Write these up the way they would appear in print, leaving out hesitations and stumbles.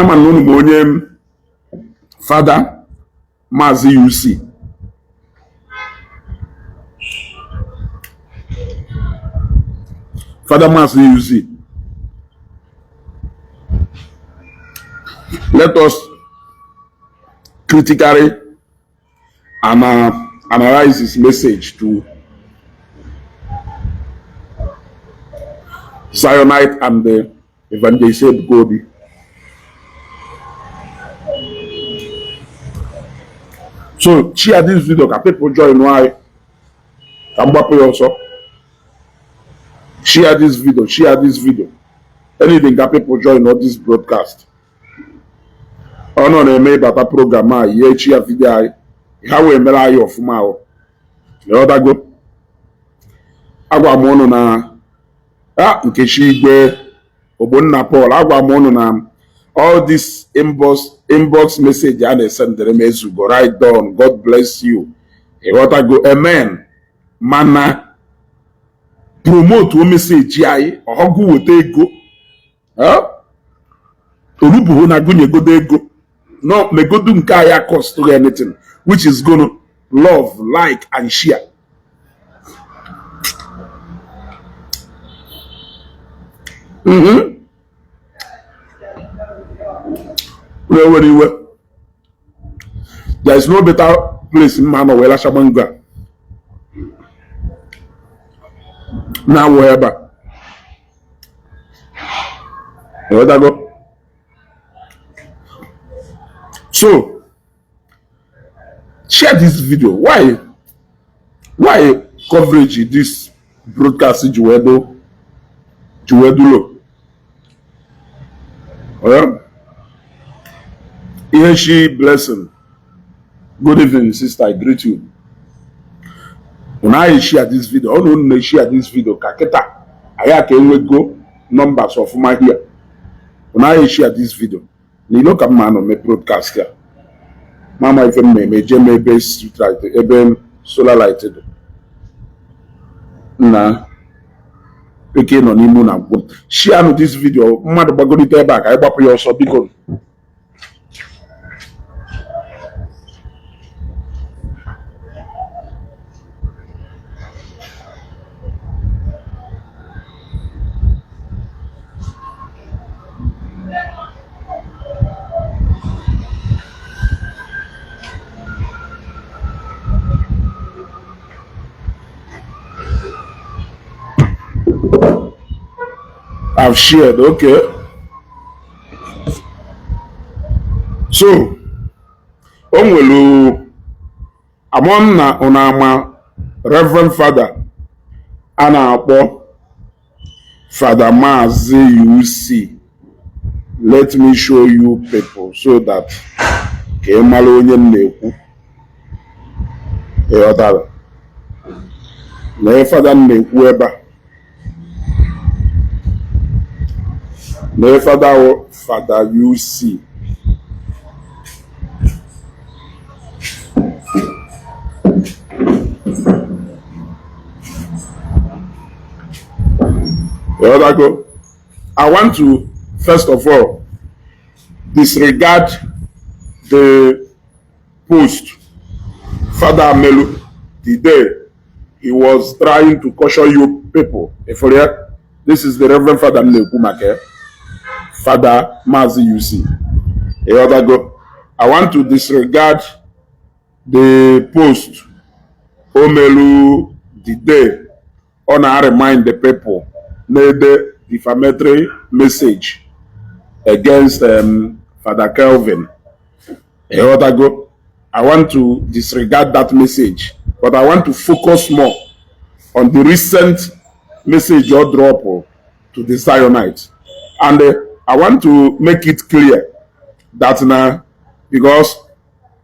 Ama nunu monye Father Mazi UC. Father Mazi UC. Let us critically analyze his message to Zionite and the Evangelist Ebuka Obi. So share this video. Can people join? Why? Also share this video. Share this video. Anything can people join on this broadcast. Oh no, they made that program. Yeah, share video. How we make you of now? The other go. Agwa mono na nkechi igwe obonna Paul. Agwa mono na all this inbox message and send the message go right down. God bless you. What I go, amen. Mana promote one message I or go with ego. Olubu na go go ego. No, me go do nkaya cost to anything, which is gonna love, like, and share. Well. There is no better place in Manowela Shabanga. Now, wherever. Where that go? So, share this video. Why coverage this broadcast Juwedo? Well, Iheshi blessing. Good evening, sister. I greet you. When I share this video, I don't share this video. Kaketa, I can go numbers of my here. When I share this video, you look at man on my broadcast here. Mama even me jeme base light, even solar lighted. Nah. Picking on him na go. Share this video. Mother bagoni te back. I bap your so because. I've shared, okay. So, onwelu among na onama Rev Father ana-akpọ Father Mazi UC. Let me show you people so that ka ịmara onye na-ekwu. Ịghọtara? Na Father na-ekwu ebe a. Rev Father UC. There I go. I want to first of all disregard the post Father Melu the day he was trying to caution you people. This is the Reverend Father Melu Father Mazi UC. I want to disregard the post Omelu the day on remind the people made the defamatory message against Father Kelvin. I want to disregard that message, but I want to focus more on the recent message you drop to the Zionites. And I want to make it clear that now, because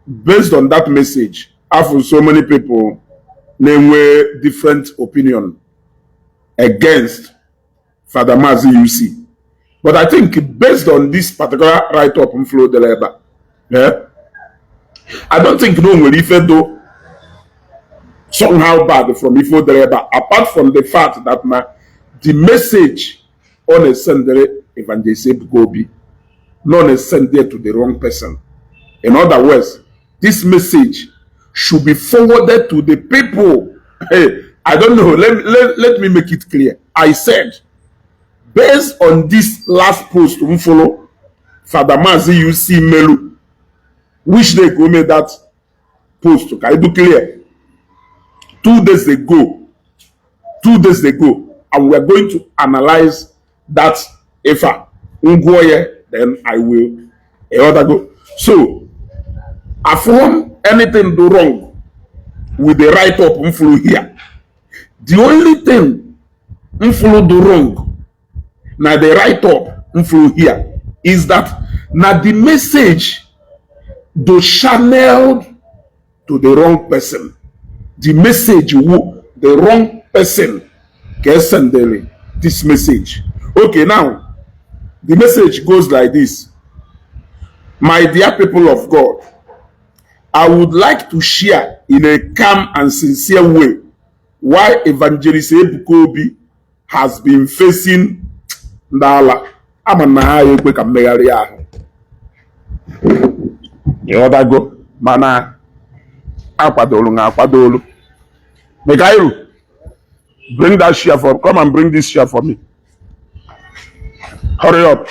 based on that message, after so many people name different opinion against Father Mazi UC. But I think based on this particular write-up in Flow de Leba, I don't think no one will even do somehow bad from Ifo de Leba, apart from the fact that the message on a Sunday Evangelist Ebuka Obi not sent there to the wrong person. In other words, this message should be forwarded to the people. Hey, I don't know. Let me make it clear. I said, based on this last post we follow, Father Mazi UC Melu, which they go made that post. Can I do clear? 2 days ago. 2 days ago. And we are going to analyze that if I then I will go. So, I form anything do wrong with the write-up influ here. The only thing influ do wrong now the write-up influ here is that now the message do channeled to the wrong person. The message who the wrong person can send this message. Okay, now the message goes like this. My dear people of God, I would like to share in a calm and sincere way why Evangelist Ebuka Obi has been facing Ndala. Go mana akwadolu. Mekairu, bring that share for come and bring this share for me. Hurry up.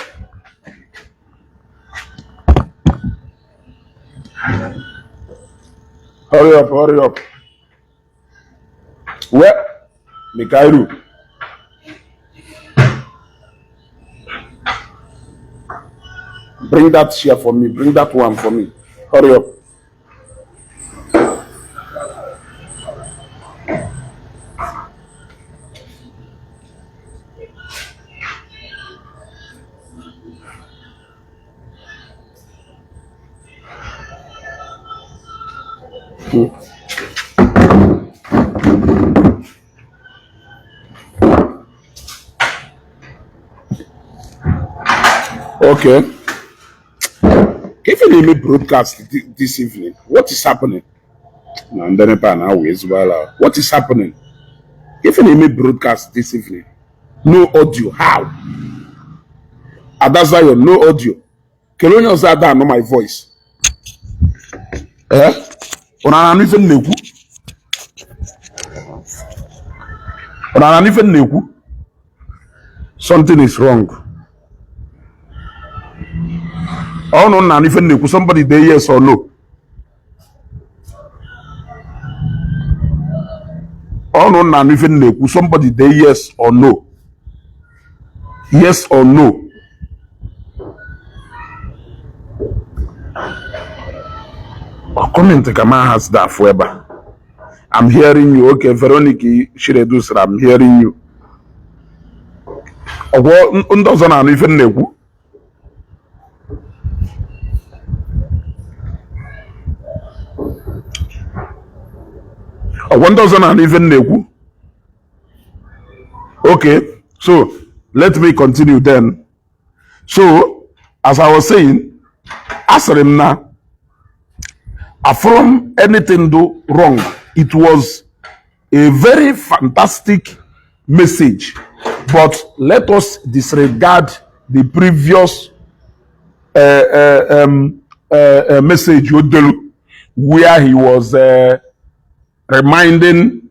Hurry up, hurry up. Where? Mikairu. Bring that share for me. Bring that one for me. Hurry up. Okay. If you let me broadcast this evening, what is happening? What is happening? If you let me broadcast this evening, no audio. How? Adazayo, no audio. Kelonyo Zada, know my voice. Something is wrong. Oh no, not even somebody there, yes or no. Oh no, not even somebody there, yes or no. Yes or no. Comment Kama has that forever. I'm hearing you. Okay, Veronica Shiredusra, I'm hearing you. Doesn't even know. One doesn't even know. Okay, so let me continue then. So, as I was saying, answer him now. From anything do wrong, it was a very fantastic message. But let us disregard the previous message where he was reminding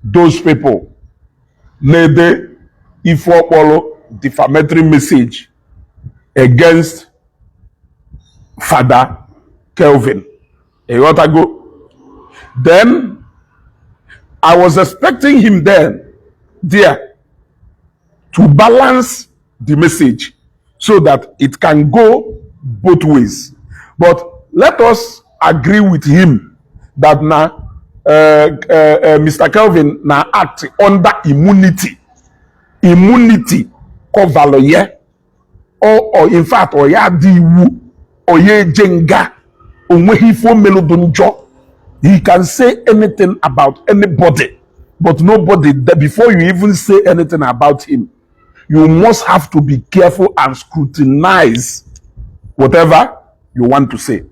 those people Nede if follow defamatory message against Father Kelvin. Then I was expecting him there to balance the message so that it can go both ways. But let us agree with him that now Mr. Kelvin now act under immunity. Immunity cover or in fact or ya diwu or ye jenga he can say anything about anybody, but nobody before you even say anything about him, you must have to be careful and scrutinize whatever you want to say.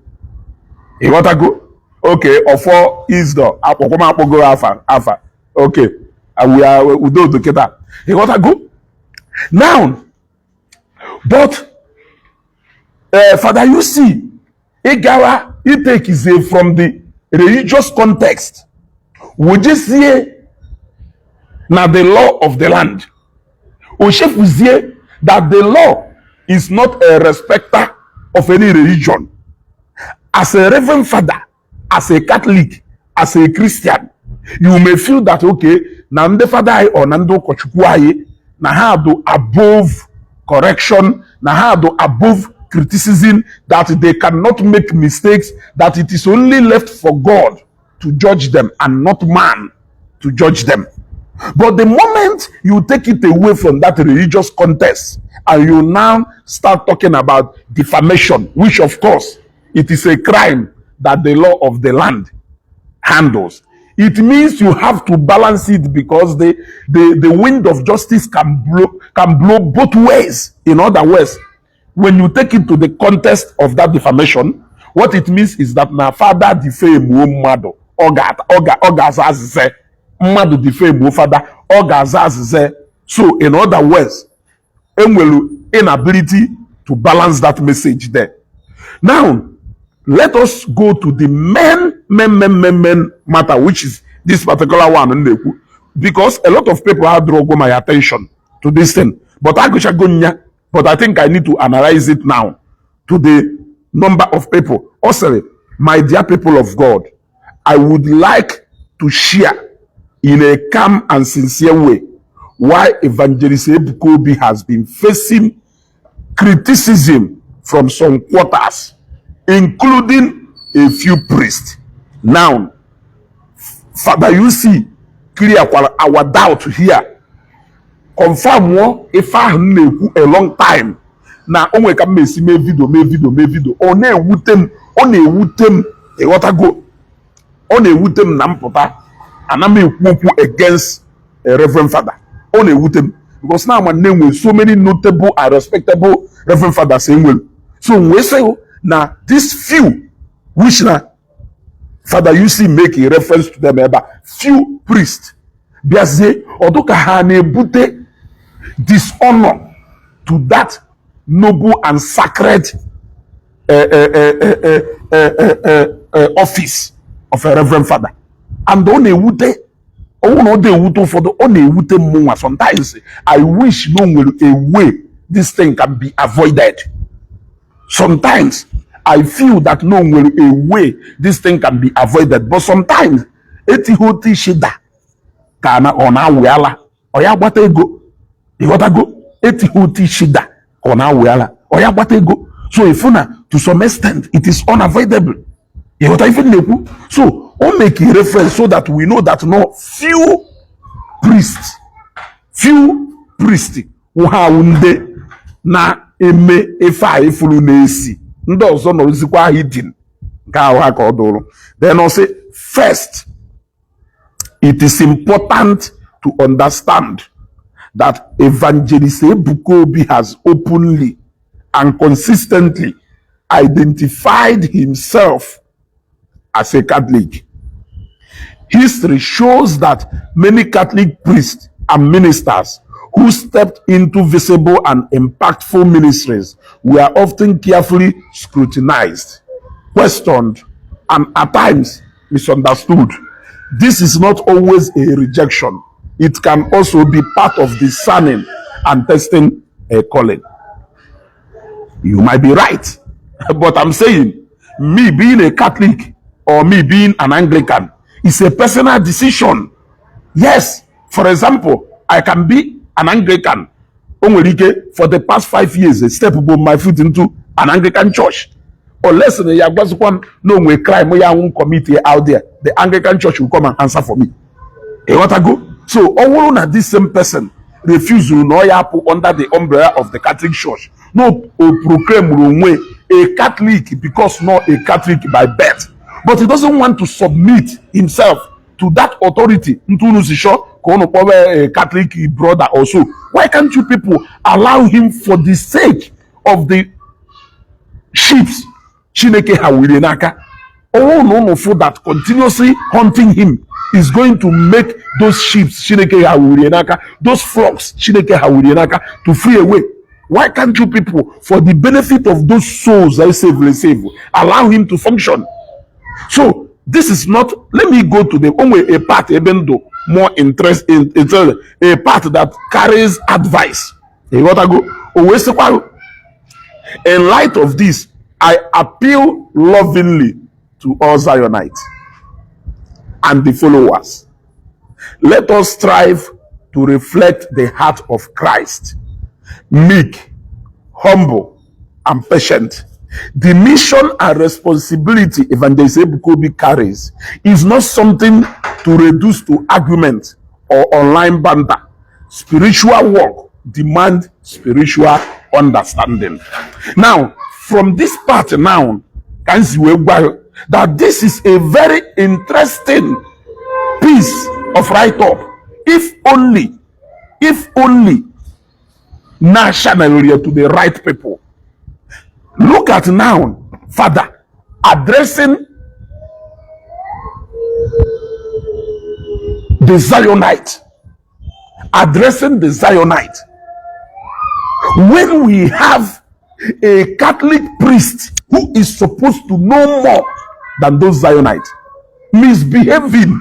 You want to go? Okay, or for is the go alpha. Okay, and we do together. You want to go? Now, but Father UC, Igawa, it take is from the religious context. Would you see now the law of the land? Oshefuzie that the law is not a respecter of any religion. As a Reverend Father, as a Catholic, as a Christian, you may feel that okay, Nande Father or Nando Kochukwaye, Nahado above correction, Nahado above criticism, that they cannot make mistakes, that it is only left for God to judge them and not man to judge them. But the moment you take it away from that religious context and you now start talking about defamation, which of course it is a crime that the law of the land handles, it means you have to balance it, because the wind of justice can blow both ways. In other words, when you take it to the context of that defamation, what it means is that my father defame mmadụ, oga say mmadụ defame father, oga say. So in other words, enwelu inability to balance that message there. Now, let us go to the main matter, which is this particular one, because a lot of people have drawn my attention to this thing. But I think I need to analyze it now to the number of people. Also, my dear people of God, I would like to share in a calm and sincere way why Evangelist Ebuka Obi has been facing criticism from some quarters, including a few priests. Now, Father UC, clear our doubt here. Confirm one if I know a long time. Now, only can me video. On a wutem, a water go. On a wutem nampota, and I'm against a Reverend Father. On a wutem. Because now my name with so many notable and respectable Reverend Fathers saying well. So we say now these few, which now Father UC make a reference to them about few priests, biaze odoka hane bute dishonor to that noble and sacred office of a Reverend Father. And on a wute, for the on a wute more. Sometimes I wish no way this thing can be avoided. Sometimes I feel that no way this thing can be avoided. But sometimes eti hoti shida kana ona weala oya gbata ego e wata go eti hoti shida ona weala oya gbata ego. So if una to some extent it is unavoidable. E wata even neku. So on make a reference so that we know that no few priests who have na eme efa ifulu na-esi ndị ọzọ nọrọzikwa hidden nke ahụ ha ka ọ dụrụ. Then I say, first, it is important to understand that Evangelist Ebuka Obi has openly and consistently identified himself as a Catholic. History shows that many Catholic priests and ministers who stepped into visible and impactful ministries were often carefully scrutinized, questioned, and at times misunderstood. This is not always a rejection. It can also be part of discerning and testing a calling. You might be right, but I'm saying, me being a Catholic or me being an Anglican is a personal decision. Yes, for example, I can be an Anglican for the past 5 years, a step above my foot into an Anglican church. Unless no crime committee out there, the Anglican church will come and answer for me. So all this same person refuse to under the umbrella of the Catholic Church. No proclaim a Catholic because not a Catholic by birth. But he doesn't want to submit himself to that authority. A Catholic brother also. Why can't you people allow him for the sake of the sheep? Chineke Hawirenaka. Oh no, for that continuously hunting him is going to make those sheep Chineke Hawirenaka, those flocks Chineke Hawirenaka to flee away. Why can't you people, for the benefit of those souls that save, allow him to function? So this is not, let me go to the only a part, even though more interest in a part that carries advice. You gotta go. In light of this, I appeal lovingly to all Zionites and the followers. Let us strive to reflect the heart of Christ, meek, humble, and patient. The mission and responsibility Evangelist Ebuka Obi carries is not something to reduce to argument or online banter. Spiritual work demands spiritual understanding. Now, from this part now, can see that this is a very interesting piece of write-up. If only nationally to the right people. Look at now, Father addressing the Zionite. When we have a Catholic priest who is supposed to know more than those Zionites misbehaving,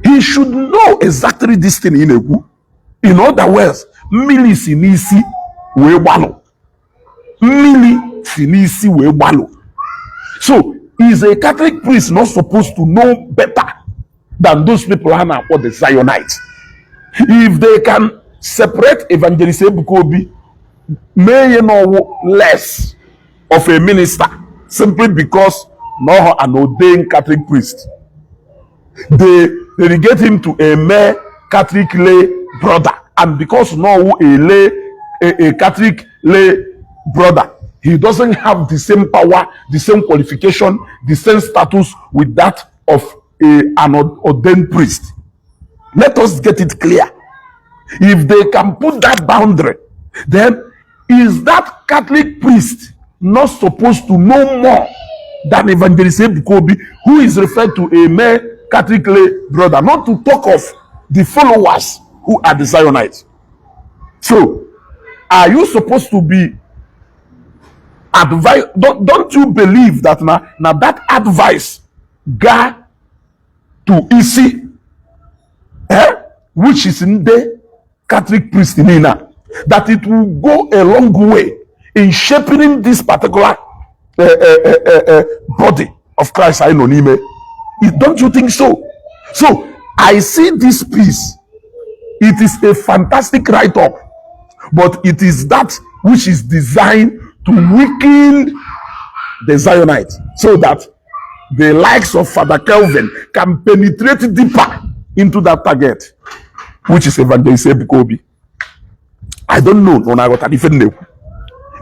he should know exactly this thing in Igbo. In other words, Mili sinisi we walo. So, is a Catholic priest not supposed to know better than those people who are the Zionites? If they can separate Evangelist Ebuka Obi, may you know less of a minister simply because no an ordained Catholic priest. They relegate him to a mere Catholic lay brother, and because no a Catholic lay brother, he doesn't have the same power, the same qualification, the same status with that of an ordained priest. Let us get it clear. If they can put that boundary, then is that Catholic priest not supposed to know more than Evangelist Ebuka Obi, who is referred to a mere Catholic lay brother, not to talk of the followers who are the Zionites? So, are you supposed to be advice? Don't you believe that now that advice got to UC, which is in the Catholic priest in Ina, that it will go a long way in shaping this particular body of Christ? I know, don't you think so? So I see this piece. It is a fantastic write-up, but it is that which is designed to weaken the Zionites so that the likes of Father Kelvin can penetrate deeper into that target, which is Evangelist Ebuka Obi. I don't know,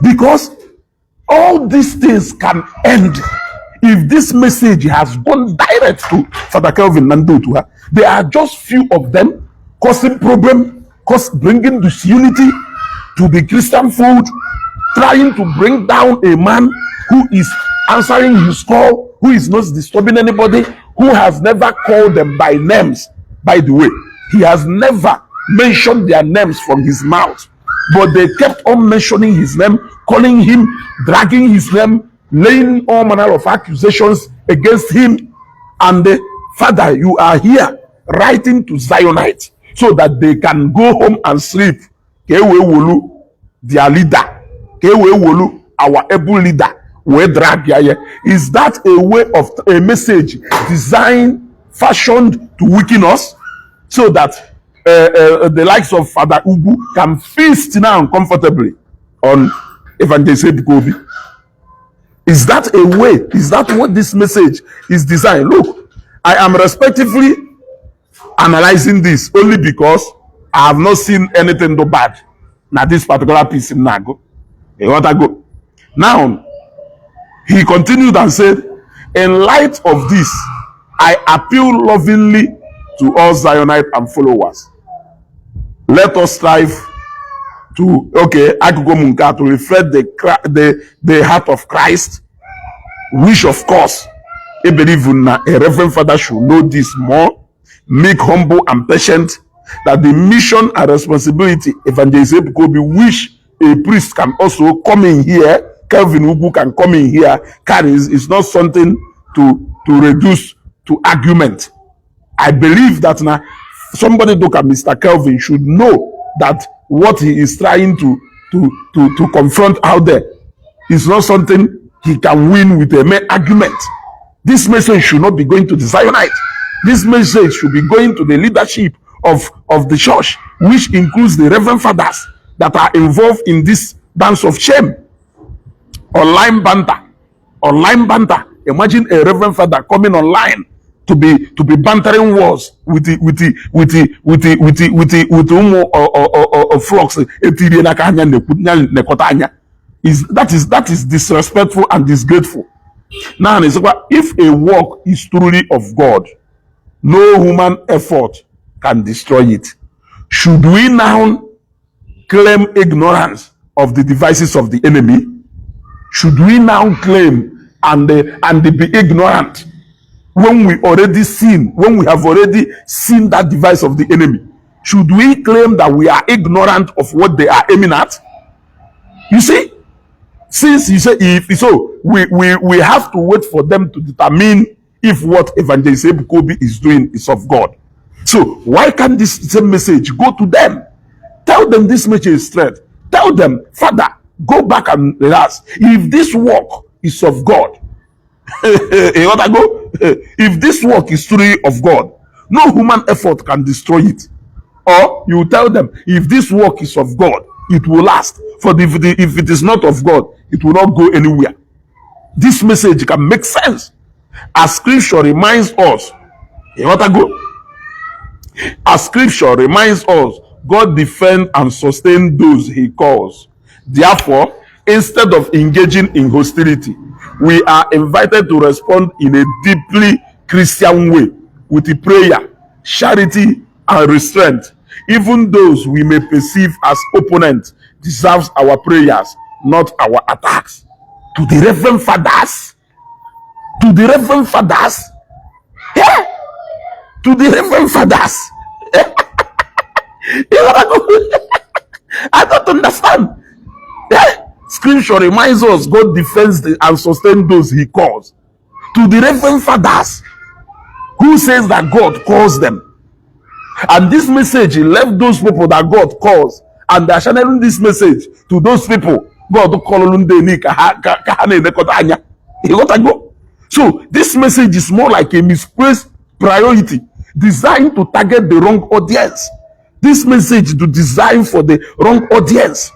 because all these things can end if this message has gone direct to Father Kelvin Nando to her. There are just few of them causing problem, bringing disunity to the Christian fold, trying to bring down a man who is answering his call, who is not disturbing anybody, who has never called them by names. By the way, he has never mentioned their names from his mouth, but they kept on mentioning his name, calling him, dragging his name, laying all manner of accusations against him. And Father, you are here writing to Zionites so that they can go home and sleep. Kewe Wolu, their leader. Kewe Wolu, our able leader. Is that a way of a message designed, fashioned to weaken us so that the likes of Father Ugu can feast now comfortably on Evangelist Ebuka Obi? Is that a way? Is that what this message is designed? Look, I am respectively analyzing this only because I have not seen anything do bad. Now this particular piece in Nago. Now, he continued and said, in light of this, I appeal lovingly to all Zionite and followers. Let us strive to, to reflect the heart of Christ, which of course, I believe a Reverend Father should know this more, make humble and patient, that the mission and responsibility Evangelist Ebuka Obi wish a priest can also come in here, Kelvin Ugwu can come in here, is not something to reduce to argument. I believe that now somebody look at Mr. Kelvin should know that what he is trying to confront out there is not something he can win with a mere argument. This message should not be going to the Zionite. This message should be going to the leadership of the church, which includes the Reverend Fathers that are involved in this dance of shame. Online banter. Imagine a Reverend Father coming online to be bantering wars with the flocks. That is disrespectful and disgraceful. Now, if a work is truly of God, no human effort can destroy it. Should we now claim ignorance of the devices of the enemy? Should we now claim and be ignorant when we have already seen that device of the enemy? Should we claim that we are ignorant of what they are aiming at? You see, since you say we have to wait for them to determine if what Evangelist Ebuka Obi is doing is of God. So why can't this same message go to them? Tell them this message is straight. Tell them, Father, go back and relax. If this work is of God, if this work is truly of God, no human effort can destroy it. Or you tell them, if this work is of God, it will last. For if it is not of God, it will not go anywhere. This message can make sense. As scripture reminds us, God defends and sustains those he calls. Therefore, instead of engaging in hostility, we are invited to respond in a deeply Christian way with the prayer, charity, and restraint. Even those we may perceive as opponents deserves our prayers, not our attacks. To the Reverend Fathers, yeah, to the Reverend Fathers. I don't understand. Yeah. Scripture reminds us God defends and sustains those he calls. To the Reverend Fathers, who says that God calls them. And this message, he left those people that God calls, and they are channeling this message to those people. God call. So this message is more like a misplaced priority designed to target the wrong audience. This message is designed for the wrong audience.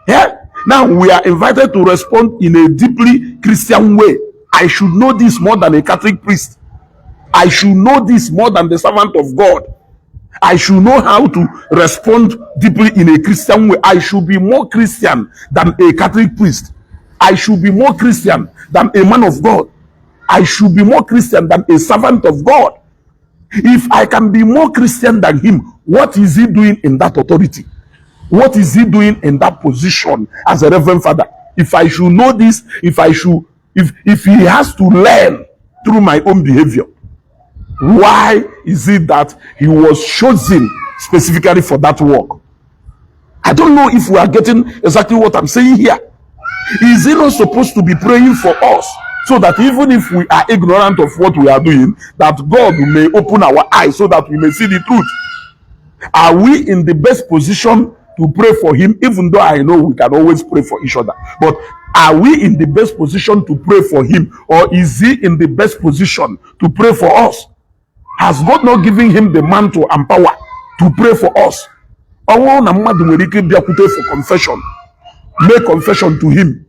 Yeah. Now we are invited to respond in a deeply Christian way. I should know this more than a Catholic priest. I should know this more than the servant of God. I should know how to respond deeply in a Christian way. I should be more Christian than a Catholic priest. I should be more Christian than a man of God. I should be more Christian than a servant of God. If I can be more Christian than him, what is he doing in that authority? What is he doing in that position as a Reverend Father? If I should know this, if he has to learn through my own behavior, why is it that he was chosen specifically for that work? I don't know if we are getting exactly what I'm saying here. Is he not supposed to be praying for us so that even if we are ignorant of what we are doing, that God may open our eyes so that we may see the truth? Are we in the best position to pray for him, even though I know we can always pray for each other? But are we in the best position to pray for him, or is he in the best position to pray for us? Has God not given him the mantle and power to pray for us? For confession, make confession to him,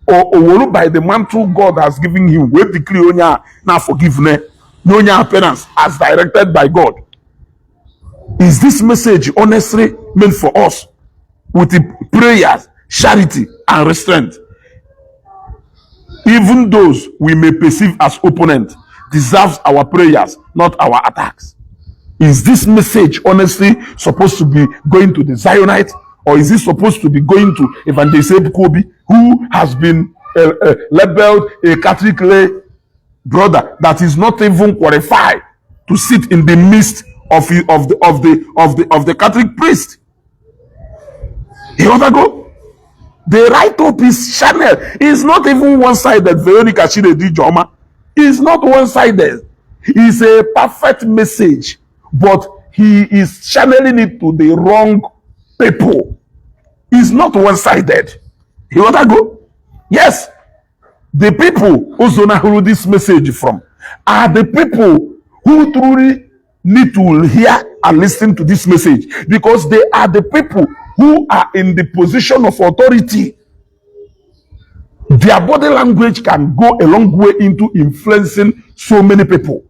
or by the mantle God has given him, we decree now forgiveness, no penance, as directed by God. Is this message honestly meant for us with the prayers, charity, and restraint? Even those we may perceive as opponents deserves our prayers, not our attacks. Is this message honestly supposed to be going to the Zionite, or is it supposed to be going to Evangelist Ebuka Obi, who has been labeled a Catholic lay brother that is not even qualified to sit in the midst of the Catholic priest? You want to go? The write-up is channel. It's not even one-sided. Veronica Chidedi Joma. It's not one-sided. It's a perfect message, but he is channeling it to the wrong people. It's not one-sided. You want to go? Yes. The people who heard this message from are the people who truly need to hear and listen to this message, because they are the people who are in the position of authority. Their body language can go a long way into influencing so many people.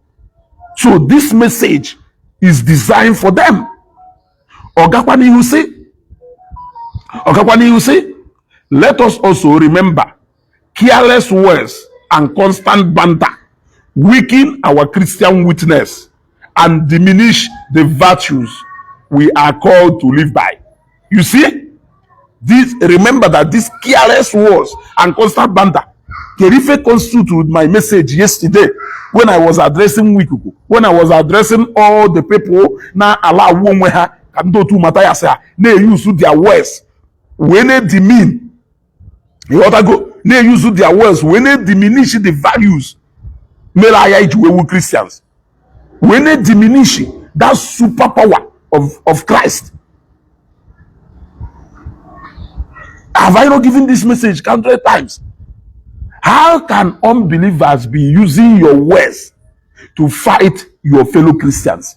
So this message is designed for them. Ogakwani you say, let us also remember careless words and constant banter weaken our Christian witness and diminish the virtues we are called to live by. You see? Remember that these careless words and constant banter Kerife constituted my message yesterday when I was addressing Wikuku, when I was addressing all the people na allow womeha can do to mataya say they use their words when they demean. You ought to go. They use their words when they diminish the values. Christians. When they diminish that superpower of Christ. Have I not given this message countless times? How can unbelievers be using your words to fight your fellow Christians?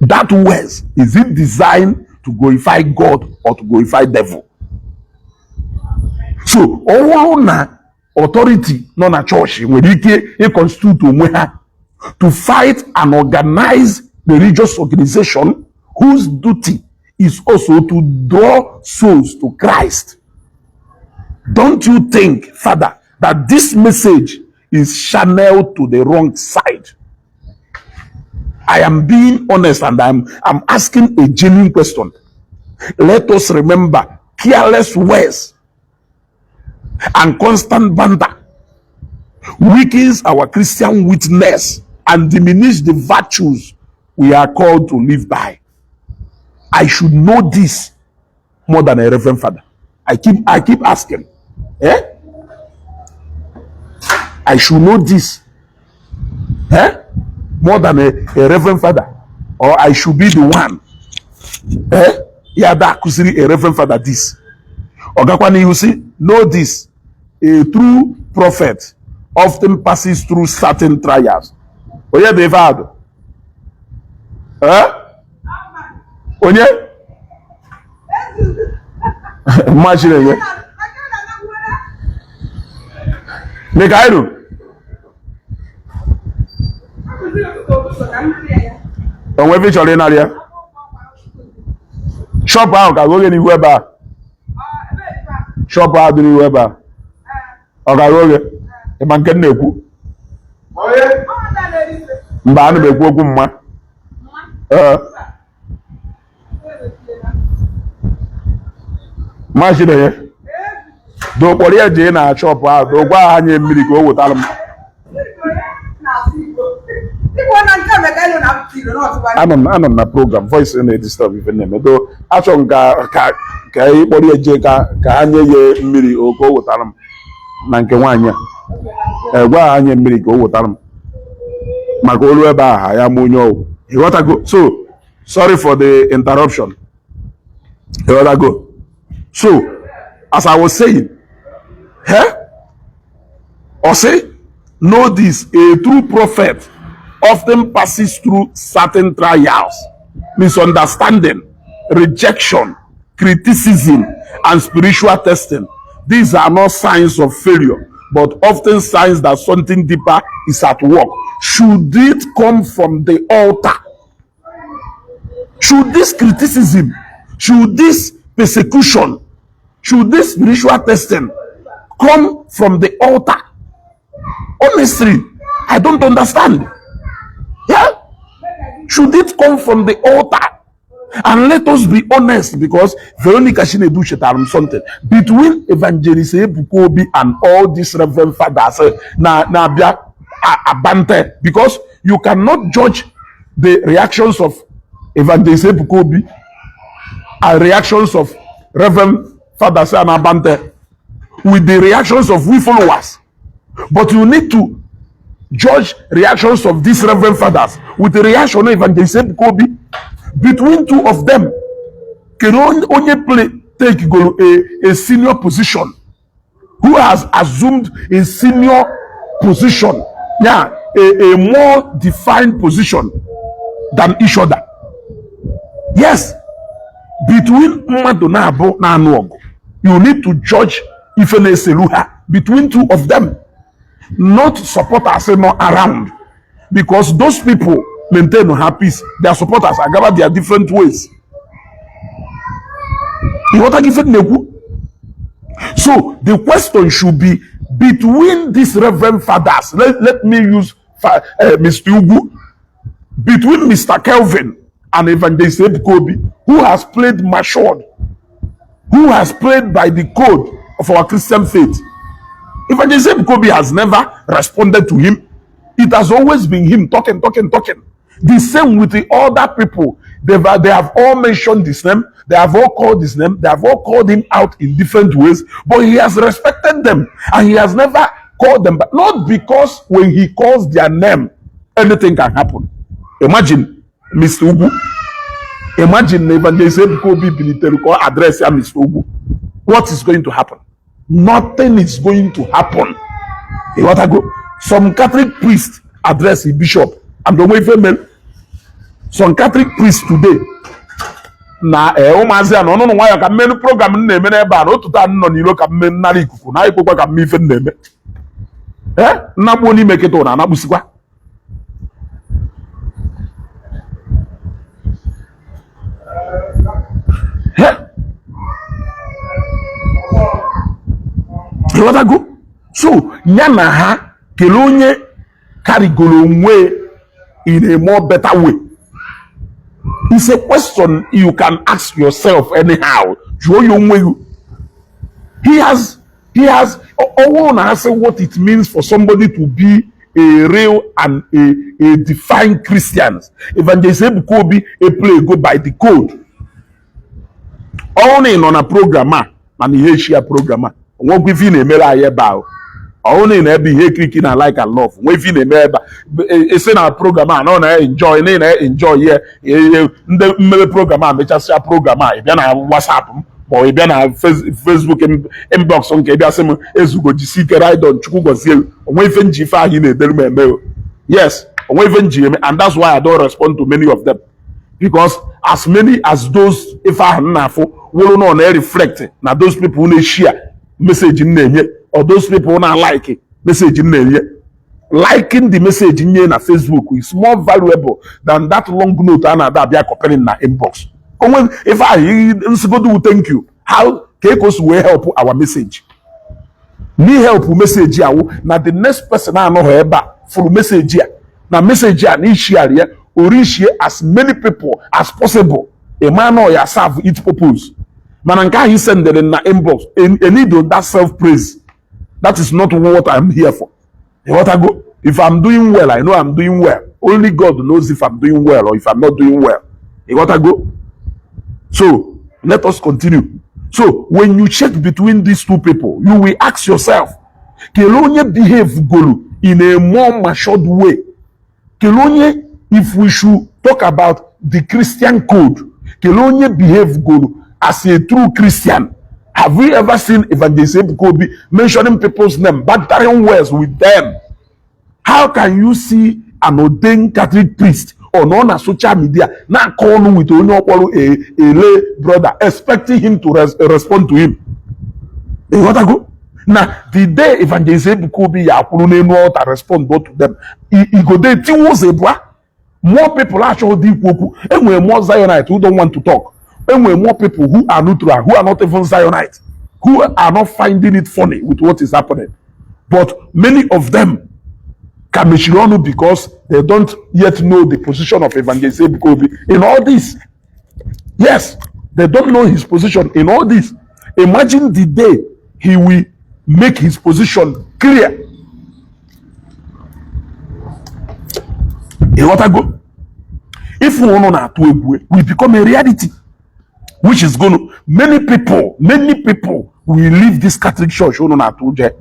That words, is it designed to glorify God or to glorify devil? So, all na authority, non a church, when you constitute to fight and organize the religious organization whose duty is also to draw souls to Christ. Don't you think, Father, that this message is channeled to the wrong side? I am being honest and I'm asking a genuine question. Let us remember careless words and constant banter weakens our Christian witness and diminish the virtues we are called to live by. I should know this more than a Reverend Father. I keep asking. I should know this more than a Reverend Father, or I should be the one. That could see a Reverend Father this. Ogakwani, you see, know this. A true prophet often passes through certain trials. Oye Devado. Onye? Imagine it. Nekairu. On every chole na dia. Shop out ka go ni weba. Shop out ni weba. Oga roge. E man ken neku. Oye. Mba anu be ku okwu mma. Machine ye. Do kpori eje na shop out. Do gwa anya mmiri ka o wetara m. I'm na program voice in a disturb even name. Do achọ ka ikpori eje ka anya ye mmiri o ka o wetara m na nke nwanya. Gwa anya mmiri ka o wetara m. Maka olu ebe aha ya mu onyo. You want to go? So, sorry for the interruption. You want to go? So, as I was saying, or say, know this, a true prophet often passes through certain trials, misunderstanding, rejection, criticism, and spiritual testing. These are not signs of failure, but often signs that something deeper is at work. Should it come from the altar? Should this criticism, should this persecution, should this spiritual testing come from the altar? Honestly, I don't understand. Should it come from the altar? And let us be honest, because Veronica Shinedu Shetarum something between Evangelist Ebuka Obi and all these Reverend Fathers a banter, because you cannot judge the reactions of Evangelist Ebuka Obi and reactions of Reverend Father banter with the reactions of we followers. But you need to judge reactions of these Reverend Fathers with the reaction of Evangelist Ebuka Obi. Between two of them, can only take a senior position, who has assumed a senior position, yeah, a more defined position than each other. Yes, between Madonabo na Anuogo, you need to judge Ifene Seluha between two of them, not supporters not around, because those people maintain her peace. Their supporters are gathered their different ways. So the question should be between these Reverend Fathers. Let me use Mr. Ugu, between Mr. Kelvin and Evangelist Ebuka Obi, who has played matured, who has played by the code of our Christian faith. Evangelist Ebuka Obi has never responded to him. It has always been him talking. The same with the other people. They have all mentioned his name. They have all called his name. They have all called him out in different ways. But he has respected them. And he has never called them back. Not because when he calls their name, anything can happen. Imagine Mr. Ugu. Imagine Evangelist Ebuka Obi Biliteruko address Mr. Ugu. What is going to happen? Nothing is going to happen. Some Catholic priest address the bishop. I'm the way female. Some Catholic priests today. Na ụmụazị a n'ọnụnụ nwayọ ka mmenu program na-eme n'ebe a n'otu taa nọ n'ilo ka mmenu nara ikuku na ịkwụkwa ka mme ife na-eme. Nnagbu n'ime kịta ụna anakpusikwa. Go. So nyana ha kele onye karigolo onwe in a more better way. It's a question you can ask yourself anyhow. He has all answer what it means for somebody to be a real and a defined Christian. Evangelist Ebuka Obi play go by the code. Only on a programmer, and he share programmer. What we feel about. Only in every hey clicking and like and love. We feel it's in our program. I know enjoy here. The program, make us share program. If you have WhatsApp or if you have Facebook inbox, on KBSM, Ezugo, GC, ride on Chukugo Zil, we even G5 in the yes, we even GM, and that's why I don't respond to many of them. Because as many as those, if I have will not reflect, now those people who share message in there. Or those people who not like it, message in there. Liking the message in na Facebook is more valuable than that long note and that be a copy in the inbox. If I do thank you, how Kekos will help our message? Me help message ya na the next person I know her for message ya. Na message ya ni share ya or share as many people as possible. A man or ya serve its purpose. Mananka he send it in the inbox and need that self-praise. That is not what I'm here for. If I'm doing well, I know I'm doing well. Only God knows if I'm doing well or if I'm not doing well. So let us continue. So when you check between these two people, you will ask yourself, Kelonye behave Golu in a more matured way. Kelonye, if we should talk about the Christian code, Kelonye behave Golu as a true Christian. Have we ever seen Evangelist Ebuka Obi mentioning people's name, bantering words with them? How can you see an ordained Catholic priest or on a social media now calling with a lay brother, expecting him to respond to him? Now, the day Evangelist Ebuka Obi to respond both to them, he go there. More people actually and we're more Zionites who don't want to talk. And we're more people who are neutral, who are not even Zionites, who are not finding it funny with what is happening. But many of them can be because they don't yet know the position of Evangelist Ebuka Obi in all this. Yes, they don't know his position in all this. Imagine the day he will make his position clear. If we become a reality. which is going to, many people will leave this Catholic church. The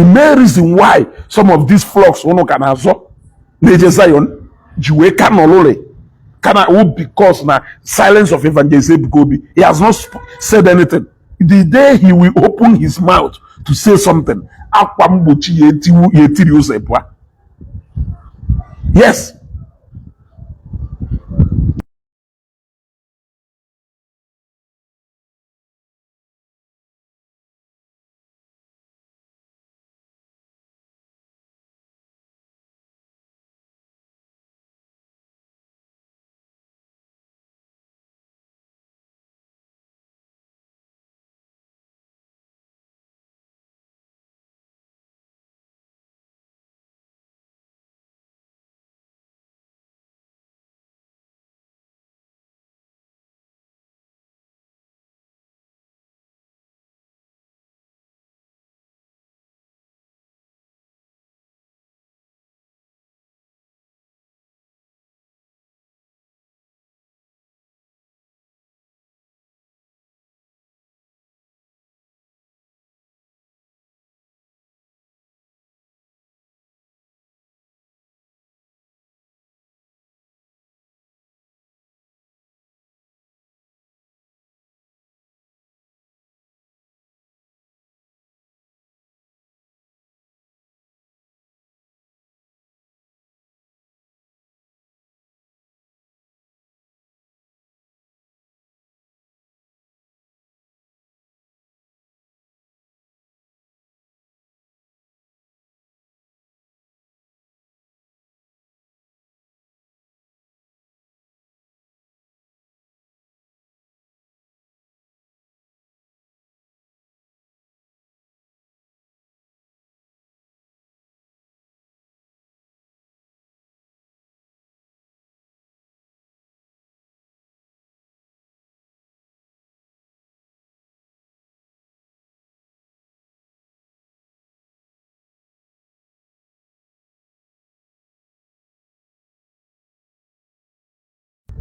main reason why some of these flocks can also Zion because na silence of Evangelist Ebuka Obi, he has not said anything. The day he will open his mouth to say something, yes.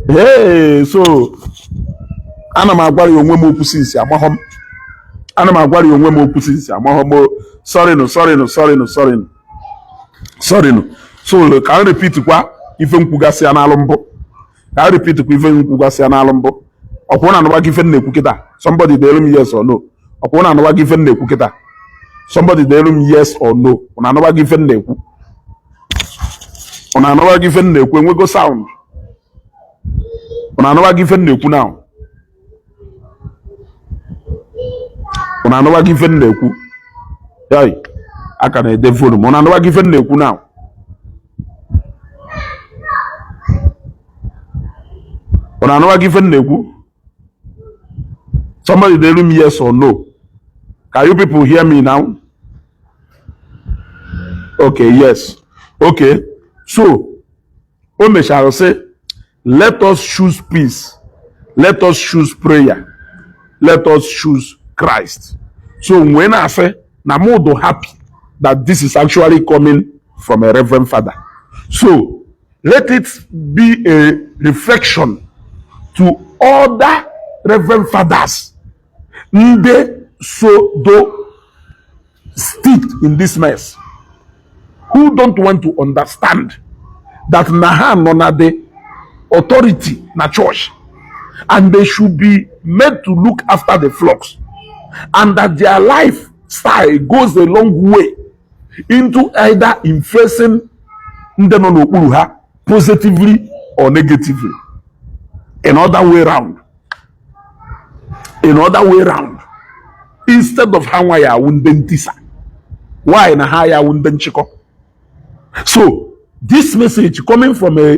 Hey, so ana m agwara onwe m okwu sinsi amahom. Ana m agwara onwe m okwu sinsi amahom. Sorry no. So ka repeat kwa ife nkwugasị ya n'alụ mbụ. Ka repeat kwa ife nkwugasị ya n'alụ mbụ. Ọkwụ na anụwa gị ife na-ekwu kịta. Somebody delu m yes or no. Ọkwụ na anụwa gị ife na-ekwu kịta. Somebody delu m yes or no. Una anụwa gị ife na-ekwu. Una anụwa gị ife na-ekwu enwego sound. Una anụwa gị ife na-ekwu now. Una anụwa gị ife na-ekwu. Yai, aka na-ede volume. Una anụwa gị ife na-ekwu now. Una anụwa gị ife na-ekwu. Somebody tell me yes or no. Can you people hear me now? Okay, yes. Okay. So, Ome shall say, let us choose peace. Let us choose prayer. Let us choose Christ. So when I say, I'm happy that this is actually coming from a Reverend Father. So let it be a reflection to other Reverend Fathers. They so do steeped in this mess, who don't want to understand that Naha nona the authority na church, and they should be made to look after the flocks, and that their lifestyle goes a long way into either influencing them positively or negatively. Another way round. Instead of Hawaya Wundentisa, why na Haya Wundenchiko? So this message coming from a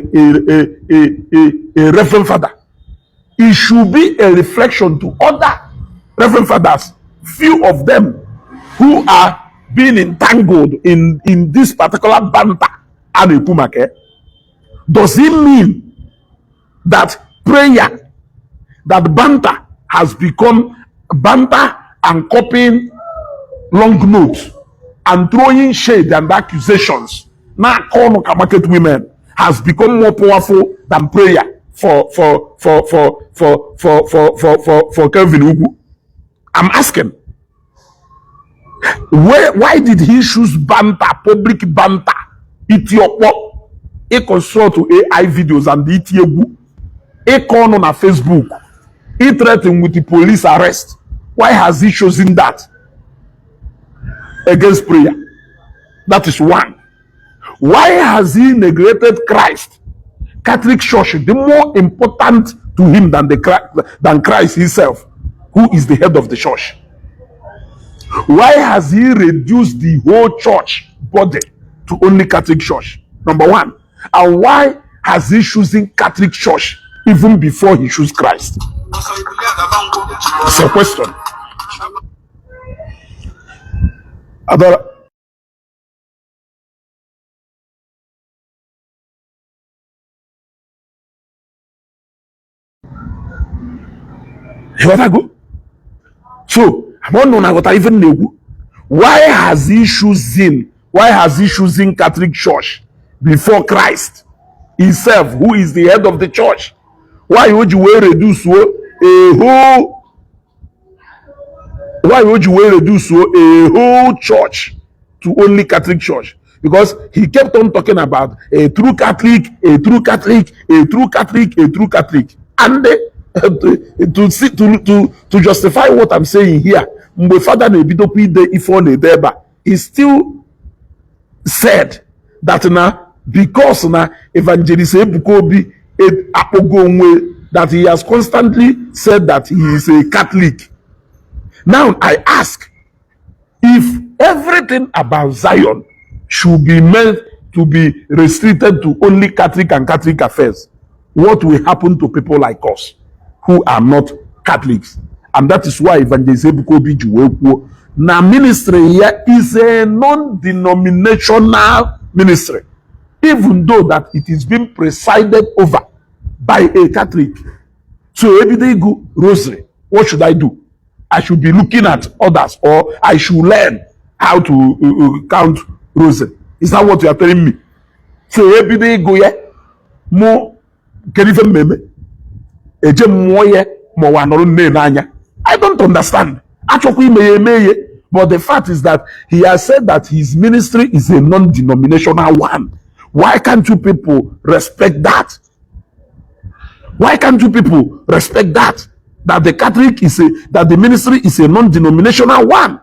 Reverend Father, it should be a reflection to other Reverend Fathers, few of them who are being entangled in this particular banter and Ipumake. Does it mean that prayer, that banter has become banter and copying long notes and throwing shade and accusations? Now, market women has become more powerful than prayer. for Kelvin Ugu? I'm asking. Why did he choose banter, public banter? Ethiopia, he consult to AI videos and Ethiopia, he call on Facebook, he threatened with the police arrest. Why has he chosen that against prayer? That is one. Why has he neglected Christ? Catholic Church, the more important to him than Christ himself, who is the head of the church. Why has he reduced the whole church body to only Catholic Church? Number one. And why has he chosen Catholic Church even before he chose Christ? It's a question. Adora. You want to go? So, I don't know what I even know. Why has he chosen Catholic Church before Christ himself, who is the head of the church? Why would you reduce a whole church to only Catholic Church? Because he kept on talking about a true Catholic, a true Catholic, a true Catholic, a true Catholic. And to justify what I'm saying here, Rev Father he still said that now, because now Evangelist Ebuka Obi that he has constantly said that he is a Catholic. Now I ask, if everything about Zion should be meant to be restricted to only Catholic and Catholic affairs, what will happen to people like us who are not Catholics? And that is why Evangelist Ebuka Obi now ministry here is a non-denominational ministry, even though that it is being presided over by a Catholic. So every day go rosary. What should I do? I should be looking at others, or I should learn how to count rosary. Is that what you are telling me? So every day go here, more can even meme. I don't understand. But the fact is that he has said that his ministry is a non-denominational one. Why can't you people respect that? Why can't you people respect that? That the Catholic that the ministry is a non-denominational one.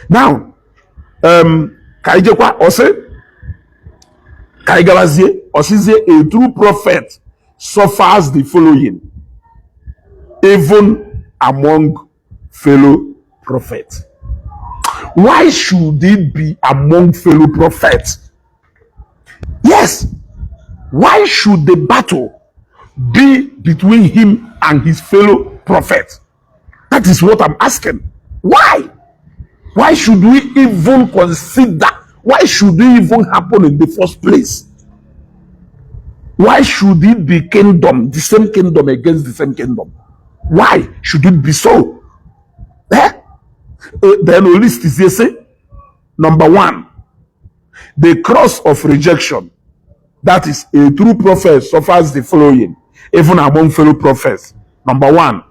Now, Kaijekwa Ose, Kaigalazie, Osizie, a true prophet suffers the following, even among fellow prophets. Why should it be among fellow prophets? Yes. Why should the battle be between him and his fellow prophets? That is what I'm asking. Why? Why should we even consider? Why should it even happen in the first place? Why should it be kingdom, the same kingdom against the same kingdom? Why should it be so? Then the list is here, say, number one, the cross of rejection. That is, a true prophet suffers the following, even among fellow prophets. Number one,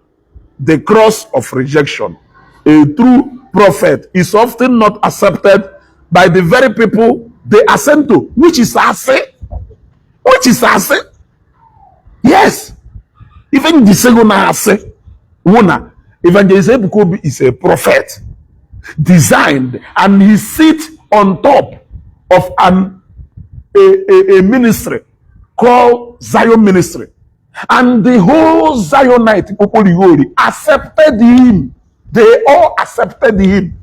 the cross of rejection. A true prophet is often not accepted by the very people they ascend to, which is us. Which is us. Yes. Even the second say, Evangelist Ebuka Obi is a prophet designed, and he sits on top of a ministry called Zion Ministry, and the whole Zionite people accepted him. They all accepted him.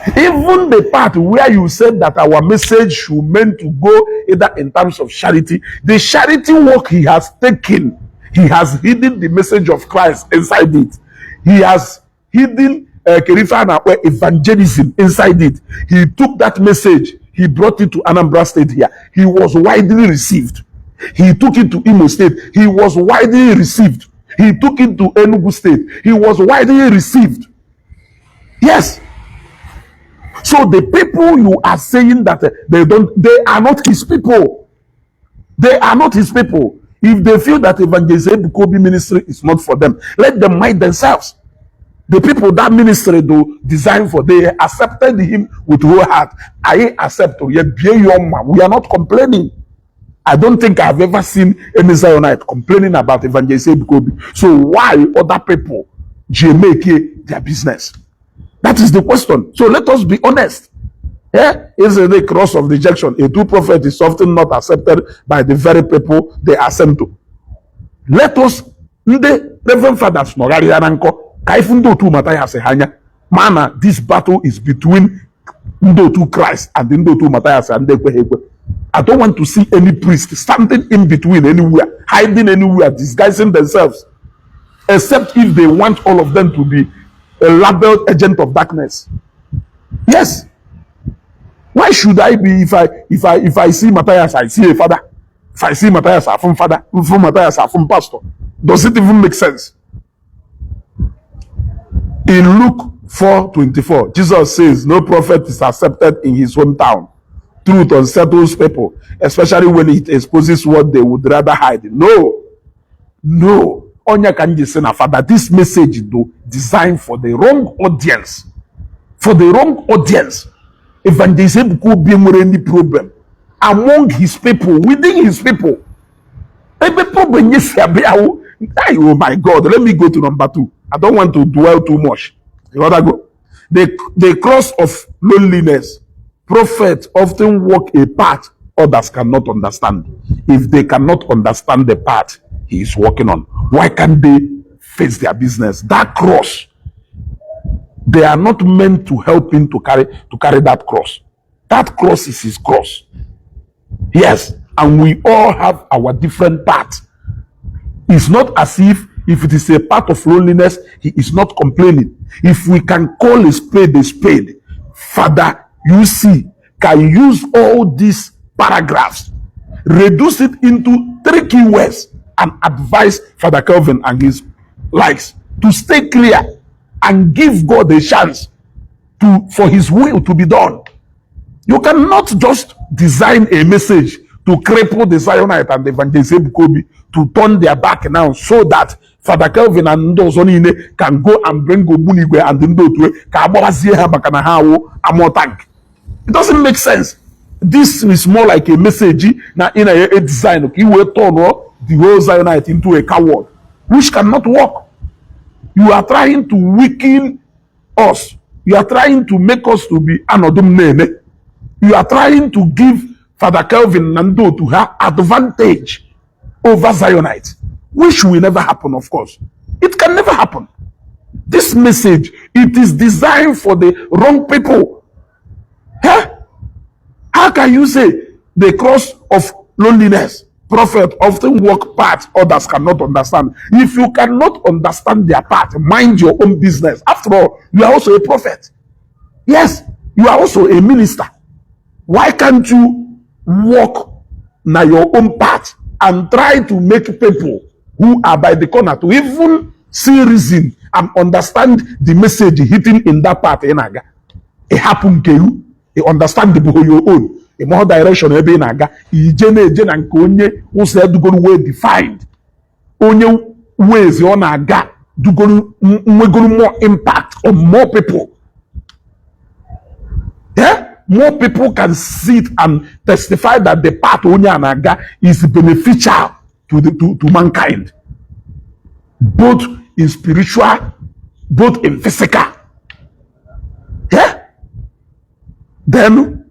Even the part where you said that our message should meant to go either in terms of charity, the charity work he has taken, he has hidden the message of Christ inside it. He has hidden evangelism inside it. He took that message, he brought it to Anambra State here. He was widely received. He took it to Imo State. He was widely received. He took it to Enugu State. He was widely received. Yes. So the people you are saying that they are not his people. They are not his people. If they feel that Evangelist Ebuka Obi ministry is not for them, let them mind themselves. The people that ministry do design for, they accepted him with whole heart. I accept. We are not complaining. I don't think I've ever seen any Zionite complaining about Evangelist Ebuka Obi. So why other people make their business? That is the question. So let us be honest. Yeah? Is the cross of rejection. A true prophet is often not accepted by the very people they are sent to. Let us, the Rev Father Mazi this battle is between Ndotu Christ and Ndotu Matthias and I don't want to see any priest standing in between anywhere, hiding anywhere, disguising themselves, except if they want all of them to be a labeled agent of darkness. Yes. Why should I be if I see Matthias, I see a father? If I see Matthias, I from father. From Matthias, I from pastor. Does it even make sense? In Luke 4:24, Jesus says, no prophet is accepted in his hometown. Truth unsettles people, especially when it exposes what they would rather hide. No. Onya can just say, Father, this message though designed for the wrong audience. For the wrong audience. Evangelist Ebuka Obi any problem among his people, within his people. Oh my God, let me go to number 2. I don't want to dwell too much. You want to go? The cross of loneliness. Prophets often walk a path others cannot understand. If they cannot understand the path he is walking on, why can't they face their business? That cross, they are not meant to help him to carry that cross. That cross is his cross. Yes, and we all have our different paths. It's not as if it is a part of loneliness, he is not complaining. If we can call a spade, Father UC can use all these paragraphs, reduce it into 3 key words, and advise Father Kelvin and his likes to stay clear and give God a chance for his will to be done. You cannot just design a message to cripple the Zionite and the Evangelist Ebuka Obi to turn their back now so that Father Kelvin and Ndozonine can go and bring Obunigwe and Ndotwe tank. It doesn't make sense. This is more like a message now in a design. You will turn the whole Zionite into a coward, which cannot work. You are trying to weaken us. You are trying to make us to be anodum neme. You are trying to give Father Kelvin Nando to her advantage over Zionite, which will never happen, of course. It can never happen. This message, it is designed for the wrong people. Huh? How can you say the cross of loneliness? Prophet often walk paths others cannot understand. If you cannot understand their path, mind your own business. After all, you are also a prophet. Yes, you are also a minister. Why can't you walk na your own path and try to make people who are by the corner to even see reason and understand the message hitting in that path? It happen to you. You understand the your own. A more direction ebe naga. Ije na nke onye who dugolu way defined. Onye ways you naga dugolu more impact on more people. Yeah? More people can sit and testify that the path Onya Naga is beneficial to mankind, both in spiritual, both in physical. Yeah? Then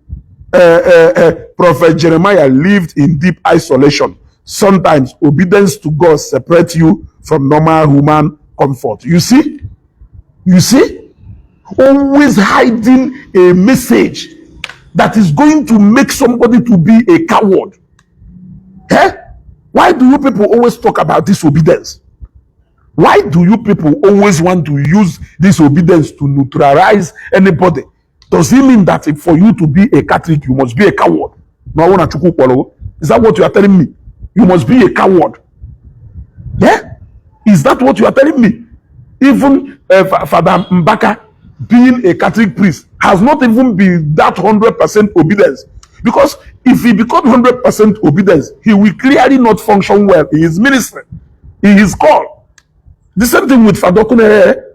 Prophet Jeremiah lived in deep isolation. Sometimes obedience to God separates you from normal human comfort. You see? Always hiding a message that is going to make somebody to be a coward. Eh? Why do you people always talk about disobedience? Why do you people always want to use disobedience to neutralize anybody? Does it mean that for you to be a Catholic, you must be a coward? No, is that what you are telling me? You must be a coward. Yeah? Is that what you are telling me? Even Father Mbaka, being a Catholic priest, has not even been that 100% obedience. Because If he becomes 100% obedience, he will clearly not function well in his ministry, in his call. The same thing with Father Kunere.